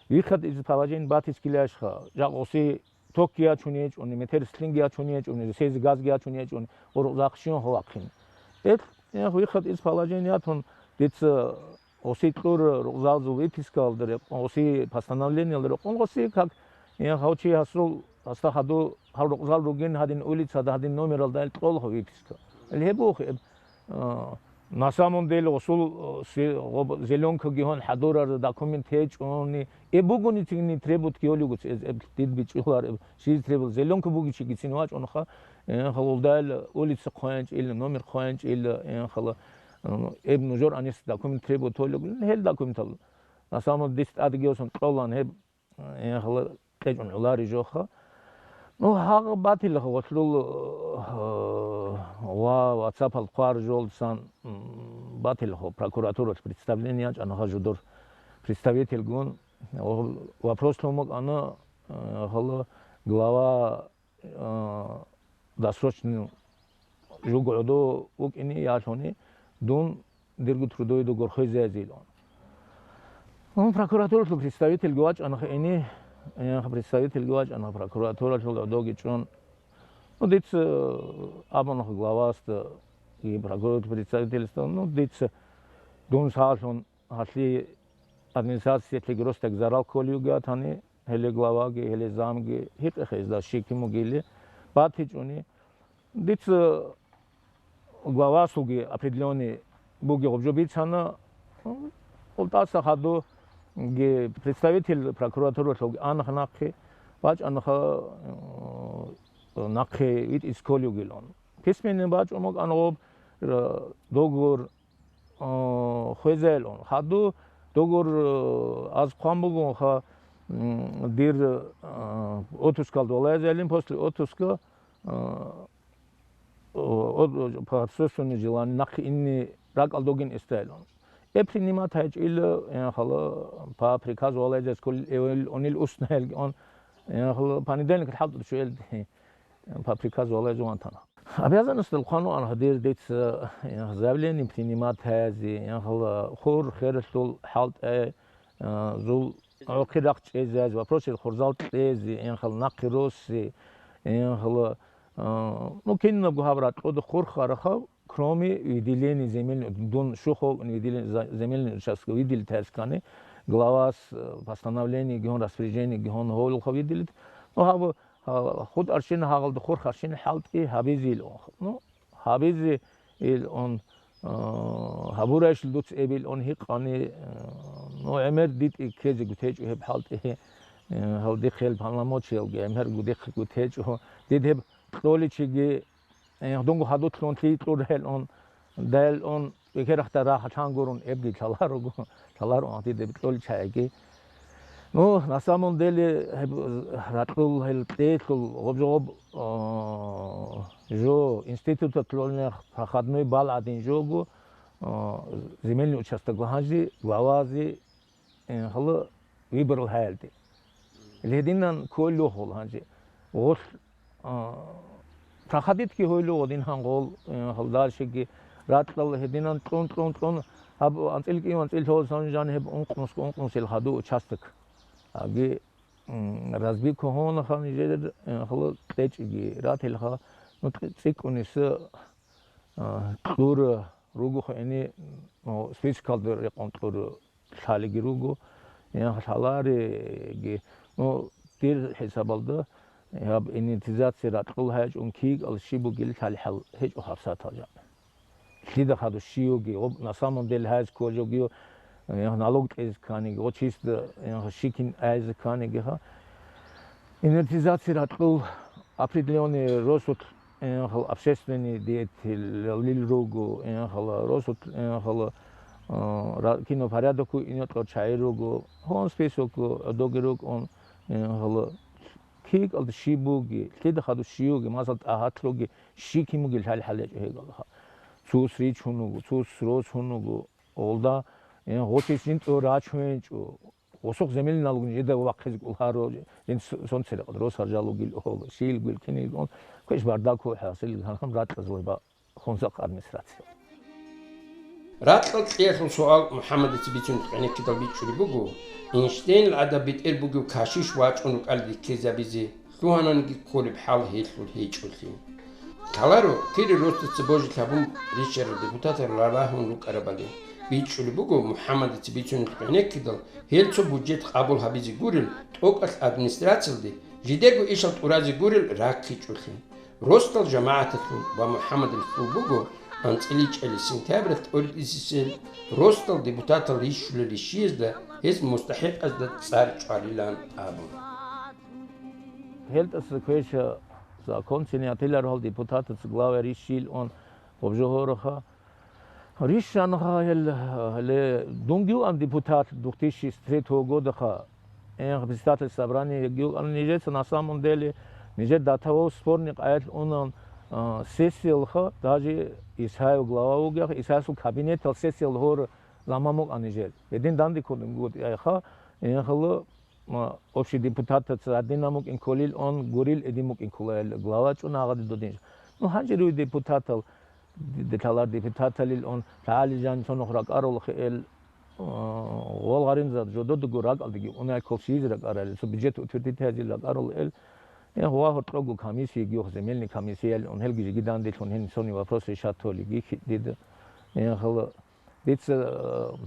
выход из положения батискилашха, жакъ оси токги ячун гьечӀони, метер слинги ячун гьечӀони, ресейзи газги ячун гьечӀони, гъоркь захъ щиван хъвахъин. Эл, э, выход из положения ятун, дица оси кьур рукъзалзул выпискалда рекъон, оси постановлениялда рекъон, оси как, э, гьав чи гьасул, гьасда хаду, гьал рукъзал ругин гьадин улицада, гьадин номералда ил кьолха выписка. Ил гьеб бух, э, А, на самом деле, гъосул, э, се-, гъоб-, зеленкаги гьон хӀадурар документ гьечӀони, э, бугони цигни требует киолигуц, э, э, дид бичӀчӀулар, э, шиз требует. Зеленка бугичи гицин вачӀунха, э, халулдайл улица хъванчӀил, номер хъванчӀил, э, хала, э, эб нужер анис документ требует толигу, гьел документал. На самом деле, дис тӀадги гьосон кьолан гьеб, Гьеб кьечӀун гӀолари жоха. Ну, гьагъ батилха гъолъул, э, ва ватсапал хъвар жолдасан, м, батилха прокуратуралъ представление ячӀана гьажудур представительгун. Ва вопрос лъун букӀана, э, гьала глава а, досрочный жуго гӀодов вукӀине ялъуни, дун дирго трудовойда горхӀезаязилан. Ну, прокуратуралъул представительги вачӀана хиини, э, представительги вачӀана прокуратуралъул гӀодовги чӀун. Ну, дица, э, абуна главасда и прокуратуралъул представительство, ну, дица дун салъун, гьалъи администрациялъеги росдаги зарал кколев вугатани, гьеле главаги, гьеле замги, гьикъехъе гьезда щикин мугили, батичӀуни. Дица главасулги определённый буги гъубжо бицана, ГъултӀаса хадуги представитель прокуратуралъулги анха нахъе, бачӀанха, э, нахъе витӀиз кколев вугилан. Письменный бачӀун букӀана гъоб, э, договор а, хвезайилан. Хаду догор, а, аз хъван бугонха, м, дир, а, отпускалда валаязайилин, после отпуска, а, о-, о-, по отсутствованию желания нахъе инни ракӀал доги эстайилан. Э, принимать гьайчӀила, э, хала, по приказу валаязайс кколил эвел онил устнаялги он, э, хала, понедельник хӀалтӀу чуэлди. По приказу Аллагьас жуван тана. Обязанностал хъван ван гьадир дица, э, заявление принимать гьази, инхъала хур хералъул хӀалтӀай, э, зул гӀохъи рахъ чӀезази, вопросил хурзал кьези, инхъала нахъе росси, инхъала, э, ну, кинабго гьаб ракьуда хур харахъав, кроме выделения земельной, дун щухъ вукӀун выделение за-, земельный участок выделить гьаскани, главас, э, постановление гьун, распоряжение гьун гьолха выделить. Ну, гьаб Гьа-, хутӀарщин гьагъалда хурхарщин хӀалтӀи гьабизил. Ну, гьабизи ил он, а, гьабурайщил дуц эбил он гьикъани, а, ну, гӀемер дитӀи ккезе гутечӀо гьеб хӀалтӀи, а, гьав дихъ гьел паламочиялги гӀемер гу-, дихъ гутечӀо. Дид гьеб кьоличиги, а, дунго хадутлъун лъикьур гьел он, дел он, Бекерахда рахалъан гурун эбги лъаларуго, лъаларун гьанти деб кьолел чагӀиги. Ну, на самом деле, гьеб ракьул гьел кьеялъул гъоб жо гъоб, а, жо институталъулнех проходной балл гӀадин жого, а, земельный участок гьанжи главази, э, хала выборал гьаялде. Гьединан кколел гьанже. Гъолъ, а, проходитги гьойлугъ гьедин гьангъол, э, гьалдалщиги ракьал гьединан кьун, кьун, кьун, гьаб анцӀил кӀив анцӀил лъолсан жан гьеб ункънус, ункънусел хаду участок. Аги, м, разбивка гьонаха нижер, э, хала кьечӀиги ратилха, ну, цӀи-, цӀикӀкӀуниса, а, кьур руго хӀини, ну, спискалда рекъон кьур лъалиги руго, я лъалариги. Ну, дир хӀисабалда, гьаб инвентаризация ракьул гьечӀун кигал щиб бугел лъалихьал гьечӀо гьабсатал жан. Лъида хадур щиюги, гъоб на самом деле гьайз кколжогио, я налог кьезе кканиги, гъо чисто, я щикин айзе кканигиха. Инвентаризация ракьул определённый росулъ, э, хал общественный деятеллил руго, э, хал росулъ, э, хал а, ра-, кино порядок вугин йокьор чагӀи руго, гьон список, гӀодоги рукӀун, э, гьала кикалда щиб буги, лъида хадуб щив вуги, масал, тӀагьат руги, щи кин буги лъалхӀал гьечӀо гьегалха. Цус ричун вуго, цус росун вуго, гъолда, э, гъосис жинцӀго рачун гьечӀо. Гъосухъ земельный налог жеда вахъизе кӀоларо, жин с-, сон церекъад рос гьаржал вугил гьол, щиил гуил, кинил гун, квеш бардак хӀасил гьанхъан ракьазулба хунзахъ администрация. Ракьал кьиялъул суал МухӀаммадица бицун гӀенеккидал бичӀчӀулеб буго, Эйнштейнил гӀадаб бетӀер бугев кашиш вачӀун рукӀал риккезабизе, лъугьананги кколеб хӀал гьелъул гьечӀолъи. Лъаларо, кири росдаса божи лъабун рищарал депутатал ралагьун рукӀарабали. БичӀчӀулеб буго, МухӀаммадица бицунеб гӀенеккидал, гьел цо бюджет къабул гьабизе гурел, тӀокӀалъ администрациялде жидерго ишал тӀуразе гурел раккичӀолъи. Росдал жамагӀаталъул ва МухӀаммадил хьул буго анцӀила чӀели сентябралъ тӀоритӀисесел росдал депутатал рищулел рищиязда гьес мустахӀикъазда цӀар чӀвалилан абун. ГьелтӀаса квеша законцин ятилар гьал депутатаца глава рищил он гъоб жо гьороха. Рищанха гьел, гьале, дунги ван депутат двух тысячи третьего годаха. Эн председатель собрания гил ан нижеца на самом деле, нижер датаво спорный къаялъ унан, а, сессиялха, даже Исаев глава вугех, Исаевсул кабинетал сессиял гьор заман мукъа нижер. Эдин данде кодин гуд яйха, эн хала, ма, общий депутатаца гьадинаб мукӀин кколил он гурил эдин мукӀин кколаялда, глава чӀун агъади додин. Ну, гьанже руй депутатал, д-, д-, лъалар депутаталил он, лъагӀали жан цонухъ ракӀарулахъе эл, а, гъол гъаринза жододего ракӀалдеги унай ккол щиизе ракӀарали, цо бюджет утвердить гьазил ракӀарул эл, э, гъва гьоркього комиссия гьох, земельный комиссияли он, гьелги жеги данделъун гьенисони вопрос решать толиги хи-, дида. Э, хала, дица,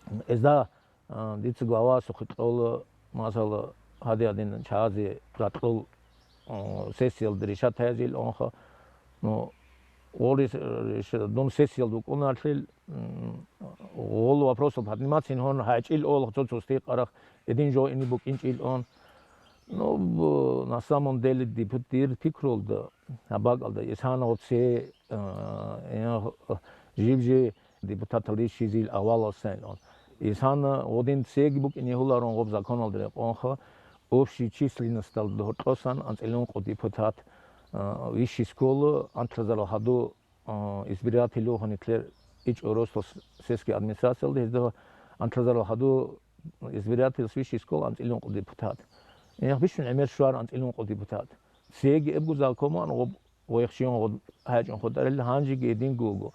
э, эзда А, дица главасухъе кьола, масала, гьади-гьадин чагӀазе ракьул, а, сессиялда решать гьазил онха. Ну, гъол рес-, реш-, дун сессиялда вукӀунарлъил, м, гъол вопросал подниматцин гьон гьайчӀил ола цо-цо стейкъарах, эдин жо ине букӀинчӀил он. Ну, б-, на самом деле, диб-, дир пикрулда, гьаб бакӀалда, исана гъоце, а, я, жиб-жи депутатал рищизил авалал сайилан. Исана гъодин цеги букӀине гьуларун гъоб законалда рекъонха, общей численносталда гьоркьосан анцӀилан къо депутат, а, вищи скола антлъазарал хадур, а, избиратель вугьанилъер ичӀо росдал с-, сельский администрациялда гьезда антлъазарал хадур избиратель вищи скола анцӀилан къо депутат. Эх, бищун гӀемер щвар анцӀилан къо депутат. Цеги эбгу закон ман гъоб Вайхщинго гьачӀун хутӀарил гьанжеги гьединго вуго.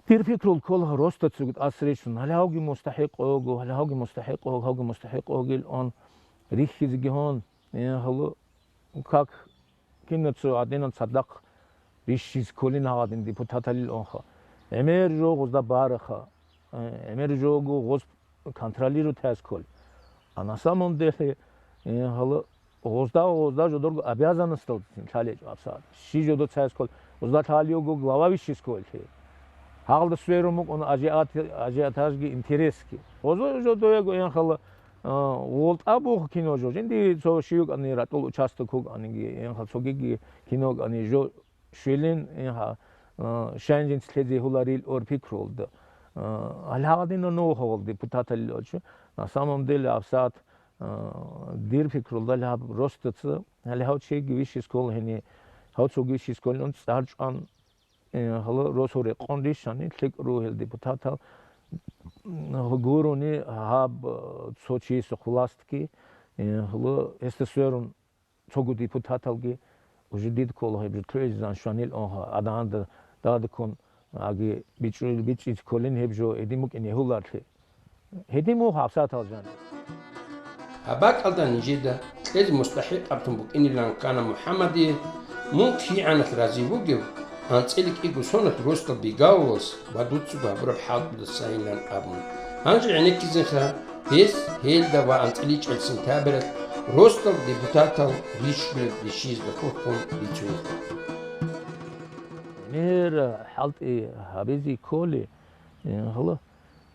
Дир пикрул ккола росда цугу тӀасрищун, гьале гьавги мустахӀикъ вуго, гьале гьавги мустахӀикъ вуго, гьавги мустахӀикъ вугил он рихьизеги гьон, э, гьалу как кинацо гьадинан цадахъ рищиз кколин гьагъадин депутаталил онха. ГӀемер жо гъузда бараха, э, гӀемер жого гъоз контролировать гьаз ккол. А на самом деле, э, гьала гъозда, гъозда жодорго обязанностал лъалечӀо абсаат. Щи жодо цайс ккол, гъозда лъалиого глава вищис кколлъи. Гьалда сверун букӀун ажиат-, ажиотажги интересги. Гъозо жодоего, э, гьала, э, гъолтӀа бух кино жо. Жинди цо щивкӀани ратӀул участок вукӀаниги, э, гьал цогиги кино кӀани жо щвелин, э, гьа, э, щайин жинц лъезе гьуларил ор пикрулда. Э, гьал гьагъадина ногъгъал депутаталил очу. На самом деле, абсаат, э, дир пикрулда гьаб ростаца, гьале гьав чиги вищи скол гьени, гьав цоги вищи сколин цӀар чӀван, э, гьала росу рекъон рищани, лъикӀ ругьел депутатал, м, гурони гьаб, э, цо чиясухъ властги, э, гьала гьесда сверун, цого депутаталги уже дид ккола гьеб жо лъугӀизан щванил онха, адагьанда дадаккун аги бичӀчӀи-, бичӀчӀиз кколин гьеб жо гьедин букӀин гьегьуларлъи. Гьедин мух гьабсатал жан. Гьаб бакӀалда нижеда кьезе мустахӀикъабтун букӀинилан ккана МухӀаммадие, мун кигӀаналъ разив вугев, анцӀила кӀиго соналъ росдал бигавулас ва дуцаго гьабураб хӀалтӀуда сайилан абун. Гьанже гӀенеккизеха гьес гьелда ва анцӀила чӀел сентябралъ росдал депутатал рищулел рищизда хурхун бицунеха. Гьер хӀалтӀи гьабизе кколи, э, гьала,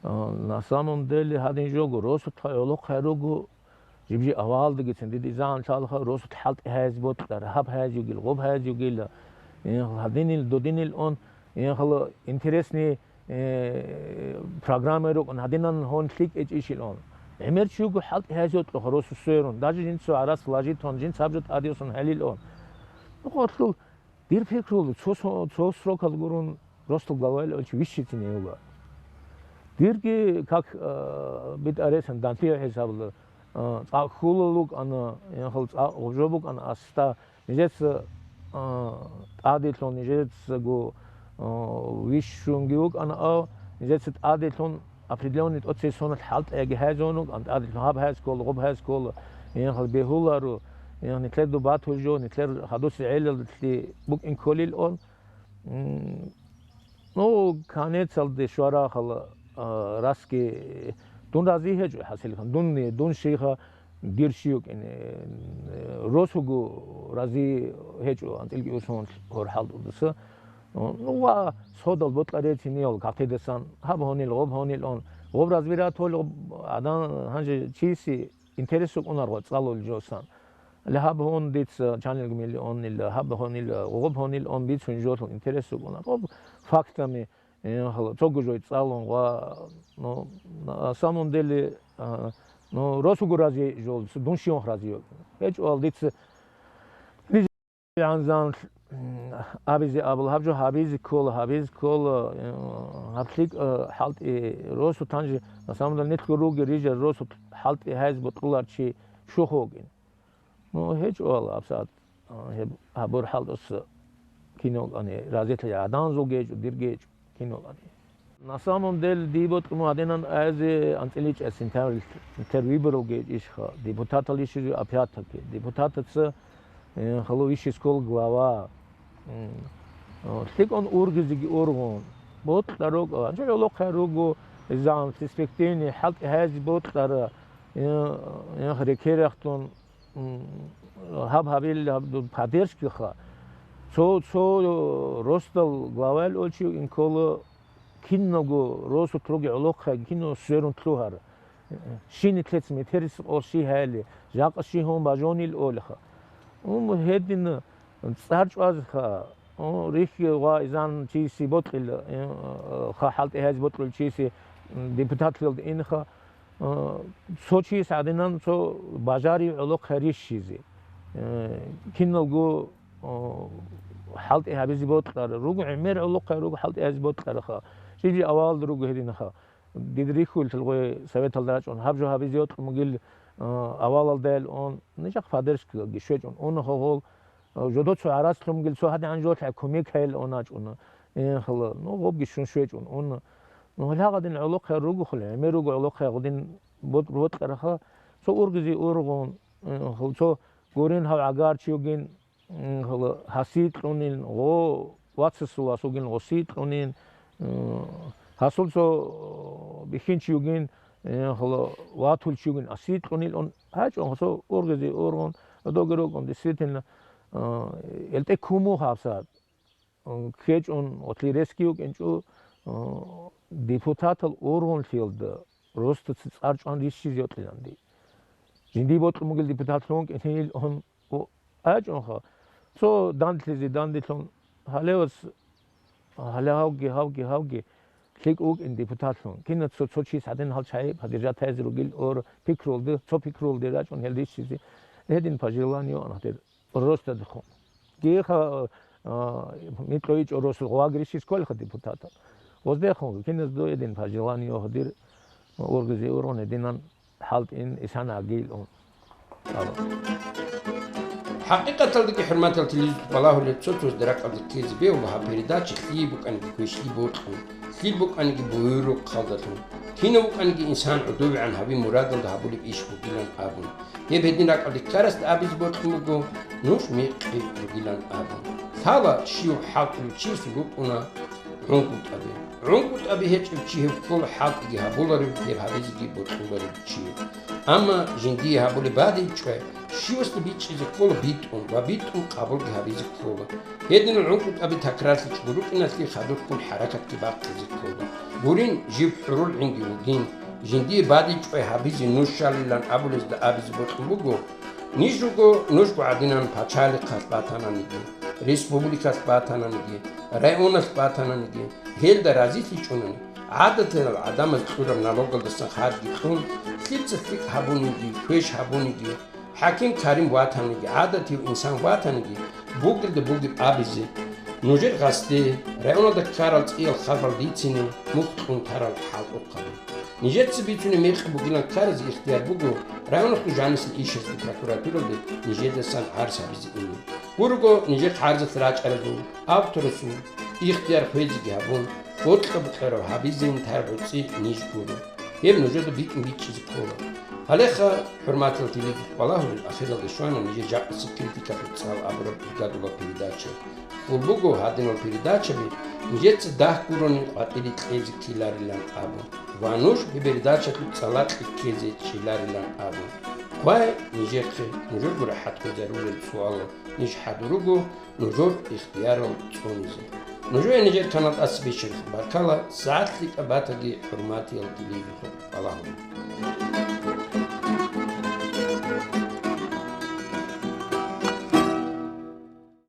э, на самом деле гьадин жого росулъ гӀолохъ гьаруго, жиб-жи авалдагицин дида изан лъалха росулъ хӀалтӀи гьаяз бокьа, рагьаб гьаяз югил, гъоб гьаяз югила. Э, гьадинил, додинил он, э, гьала интересный э, программа рукӀун, гьадинан гьон лъикӀ гьечӀищилан. ГӀемер чи вуго хӀалтӀи гьайзе йокьухъа росу сверун, даже жинца гӀарац лажитун, жинца гьаб жо тӀадюсун гьелилан. Нухъалъул дир пикрулда цо, цо, цо срокал гурун росдал главаялъулъ вищицине йола. Дирги как, э, битӀаресан данлъи хӀисабалда, э, цӀакъ хьулал вукӀана, яхал цӀакъ гъужо букӀана аста, нижеца, а, тӀаделъун, нижецаго, а, вищунги вукӀана, а, нижеца тӀаделъун определённый тӀоцесонал хӀалтӀи яги хӀезун вукӀан, тӀаделъун гьаб хӀез ккола, гъуб хӀез ккола, яхал бегьуларо, яни нилъер дубатул жо, нилъер хадуси гӀелалъе букӀин кколилан. М, Ну, конецалде щварахъала, а, расги дун рази гьечӀо хӀасилхан. Дунни, дун щийха, дир щив вукӀине, э, росуго рази гьечӀо анцӀилги усун гьор хӀалтӀудаса. Ну, ва содал бокьа рециниял кагътидасан, гьаб гьонил, гъоб гьонил он. Гъоб разбирать гьолел гъоб адам гьанже чиси интерес вукӀунарго цӀалул жосан. Гьаб гьон дица чанилги миллионил, гьаб гьонил, гъоб гьонил он бицун жолъун интерес вукӀуна. Гъоб фактами, э, гьала, цого жой цӀалун ва, ну, на самом деле, а, ну, росуго рази жол, дун щиван рази йо. ГьечӀо ал дица гӀанзан, м, абизе абула, гьаб жо гьабизе ккола, гьабизе ккола, э, гьаб лъикӀ, э, хӀалтӀи росу танжи, на самом деле, нилъго руги рижа росу хӀалтӀи гьайз бокьулар чи щухъ вукӀин. Ну, гьечӀо вала абсат, а, гьеб гьабур хӀалтӀуса кино вукӀани, разилъи гӀаданзулги гьечӀо, дирги гьечӀо. Кино вукӀани. На самом деле, дие бокьун гьадинан азе анцӀиличӀесин тер, тер выборалги ишха, депутатал ишизе опять-таки. Депутатаца, э, халу иши школ глава. М, о, лъикӀун ургизеги ургъун. Бокьа руго, анча гӀолохъе руго, изан перспективный, хӀалтӀи гьази бокьара, э, э, рекерахтун. М, гьаб гьабил, гьаб ду-, поддержкаха. Цо, цо росдал главаялъулъ чи инкола киналго росулъ руги гӀолохъе кино сверун лъугьар. Щинилъец метерис къо щи гьайли, жакъа щи гьун бажунил олеха. Ум гьедин цӀар чӀвазеха, о, рихье ва изан чи си бокьил, э, ха хӀалтӀи гьез бокьил чи си, м, депутатлъилда инха. Э, цо чияс гӀадинан цо бажари гӀолохъе рищизе. Э, киналго, о, хӀалтӀи гьабизе бокьара. Руго гӀемер гӀолохъе руго хӀалтӀи гьабизе бокьараха. Жиги авалда руго гьединаха. Дид рихьулъ гъой советалда рачӀун, гьаб жо гьабизе йокьун бугил, э, авалалдайил он, нижахъ поддержкаги щвечӀун, ун гьогъол, Жодоцо гӀарац лъунгил цо гьадигӀан жолъа кумек гьайил оначӀуна. Инхла, ну, гъобги щун щвечӀун уна. Ну, гьагъадин гӀолохъе ругохъули, гӀемер руго гӀолохъе гъудин бот-, бокьараха, цо ургизе ургъун, инхла, цо гурин гьав гӀагар чи вугин, инхла, гьасий кьунин, гъо вацасул вас вугин гъосий кьунин, м, гьасул цо бихьинчи вугин, инхла, ватулчи вугин асий кьунил ун гьачӀун, гъосо ургизе ургъун, Догерукъун, действительно, э, гьелтӀе кумугъ гьабсагӀат, э, ккечӀун, гъотлъи ресги вукӀинчӀо, э, депутатал ургъунлъиялда ростаца цӀар чӀван рищизе йокьиланди. Жиндие бокьун бугел депутатлъун кӀинил он, о, гьачӀунха. Цо данделъизе данделъун гьалевас Гьале гьавги, гьавги, гьавги лъикӀ вукӀин депутатлъун. Кинаца цо чияс гьадин гьал чагӀи поддержать гьазе ругел ор пикрулде, цо пикрулде рачӀун гьел рищизе. Гьедин пожелание ана гьадир росдадехун. Гьеха, а, микьойчӀо росул гъвагри щисквалха депутатал. Гъоздехун, киназ до гьедин пожелание гьадир ургизе ургъун гьединан хӀалтӀин исана агил ун. ХӀакъикъаталдаги, хӀурматал телевизор балагьулел цо-цоясда ракӀалде ккезе бегьула гьаб передача лъие букӀаниги квешлъи бокьун, лъил букӀаниги буюрухъалдалъун, кинав вукӀаниги инсан гӀодовегӀан гьабин мурадалда гьабулеб иш бугилан абун. Гьеб гьедин ракӀалде ккарасда абизе бокьун буго, нуж мекъи ругилан абун. Лъала щив хӀалтӀулев чиясул рукӀуна гӀункӀутӀаби. ГӀункӀутӀаби гьечӀев чи гьев ккола хӀалтӀиги гьабуларев, гьеб гьабизеги бокьуларев чи. Амма жиндие гьабулеб бадиб чӀвай, щивасда бичӀчӀизе ккола битӀун ва битӀун къабулги гьабизе ккола. Гьединал гӀункӀутӀаби такрарлъичӀого рукӀиналъе хадубккун хӀаракатги бахъизе ккола. Гурин, жив хӀурул гӀинги вугин, жиндие бадиб чӀвай гьабизе нуж щалилан абулезда абизе бокьун буго, ниж руго нужго гӀадинан пачалихъалъ батананиги, республикалъ батананиги, районалъ батананиги, гьелда разилъичӀунани, гӀадатиял гӀадамаз кьураб налогалдасан харжги кьун, лъица-лъикӀ гьабуниги, квеш гьабуниги, хӀаким-карим ватаниги, гӀадатияв инсан ватаниги, бугелда бугеб абизе, нужер гъасде, районалда ккарал цӀиял хабар дицине мухь кьун тарал хӀалтӀухъаби. Нижеца бицунеб мекъи бугилан ккаразе ихтияр буго районалъул жанисел ишазде прокуратуралде нижедасан гӀарз гьабизе ине. Гурого нижер гӀарзалъ рачӀаразул, авторасул ихтияр хвезеги гьабун, бокьа-бокьараб гьабизейин таргӀуцӀи ниж гуро. Гьеб нужеда битӀун бичӀчӀизе ккола. Гьалеха, хӀурматиял телевизор балагьулел, ахиралде щвана нижер жакъасеб критикалъул цӀал абураб бигадулаб передача. Хьул буго гьадинал передачаби нижеца дагь гурони къватӀире кьезе ккеларилан абун ва нуж гьеб передачалъул цӀалакье ккезе чӀеларилан абун. Хъвай нижехъе, нужерго рахӀат хвезарулел суалал ниж хӀадур руго нужер ихтиярал цӀунизе. Нужее нижер канал тӀаса бищараб баркала, сагӀат лъикӀаб батаги, хӀурматиял телевизор балагьулел.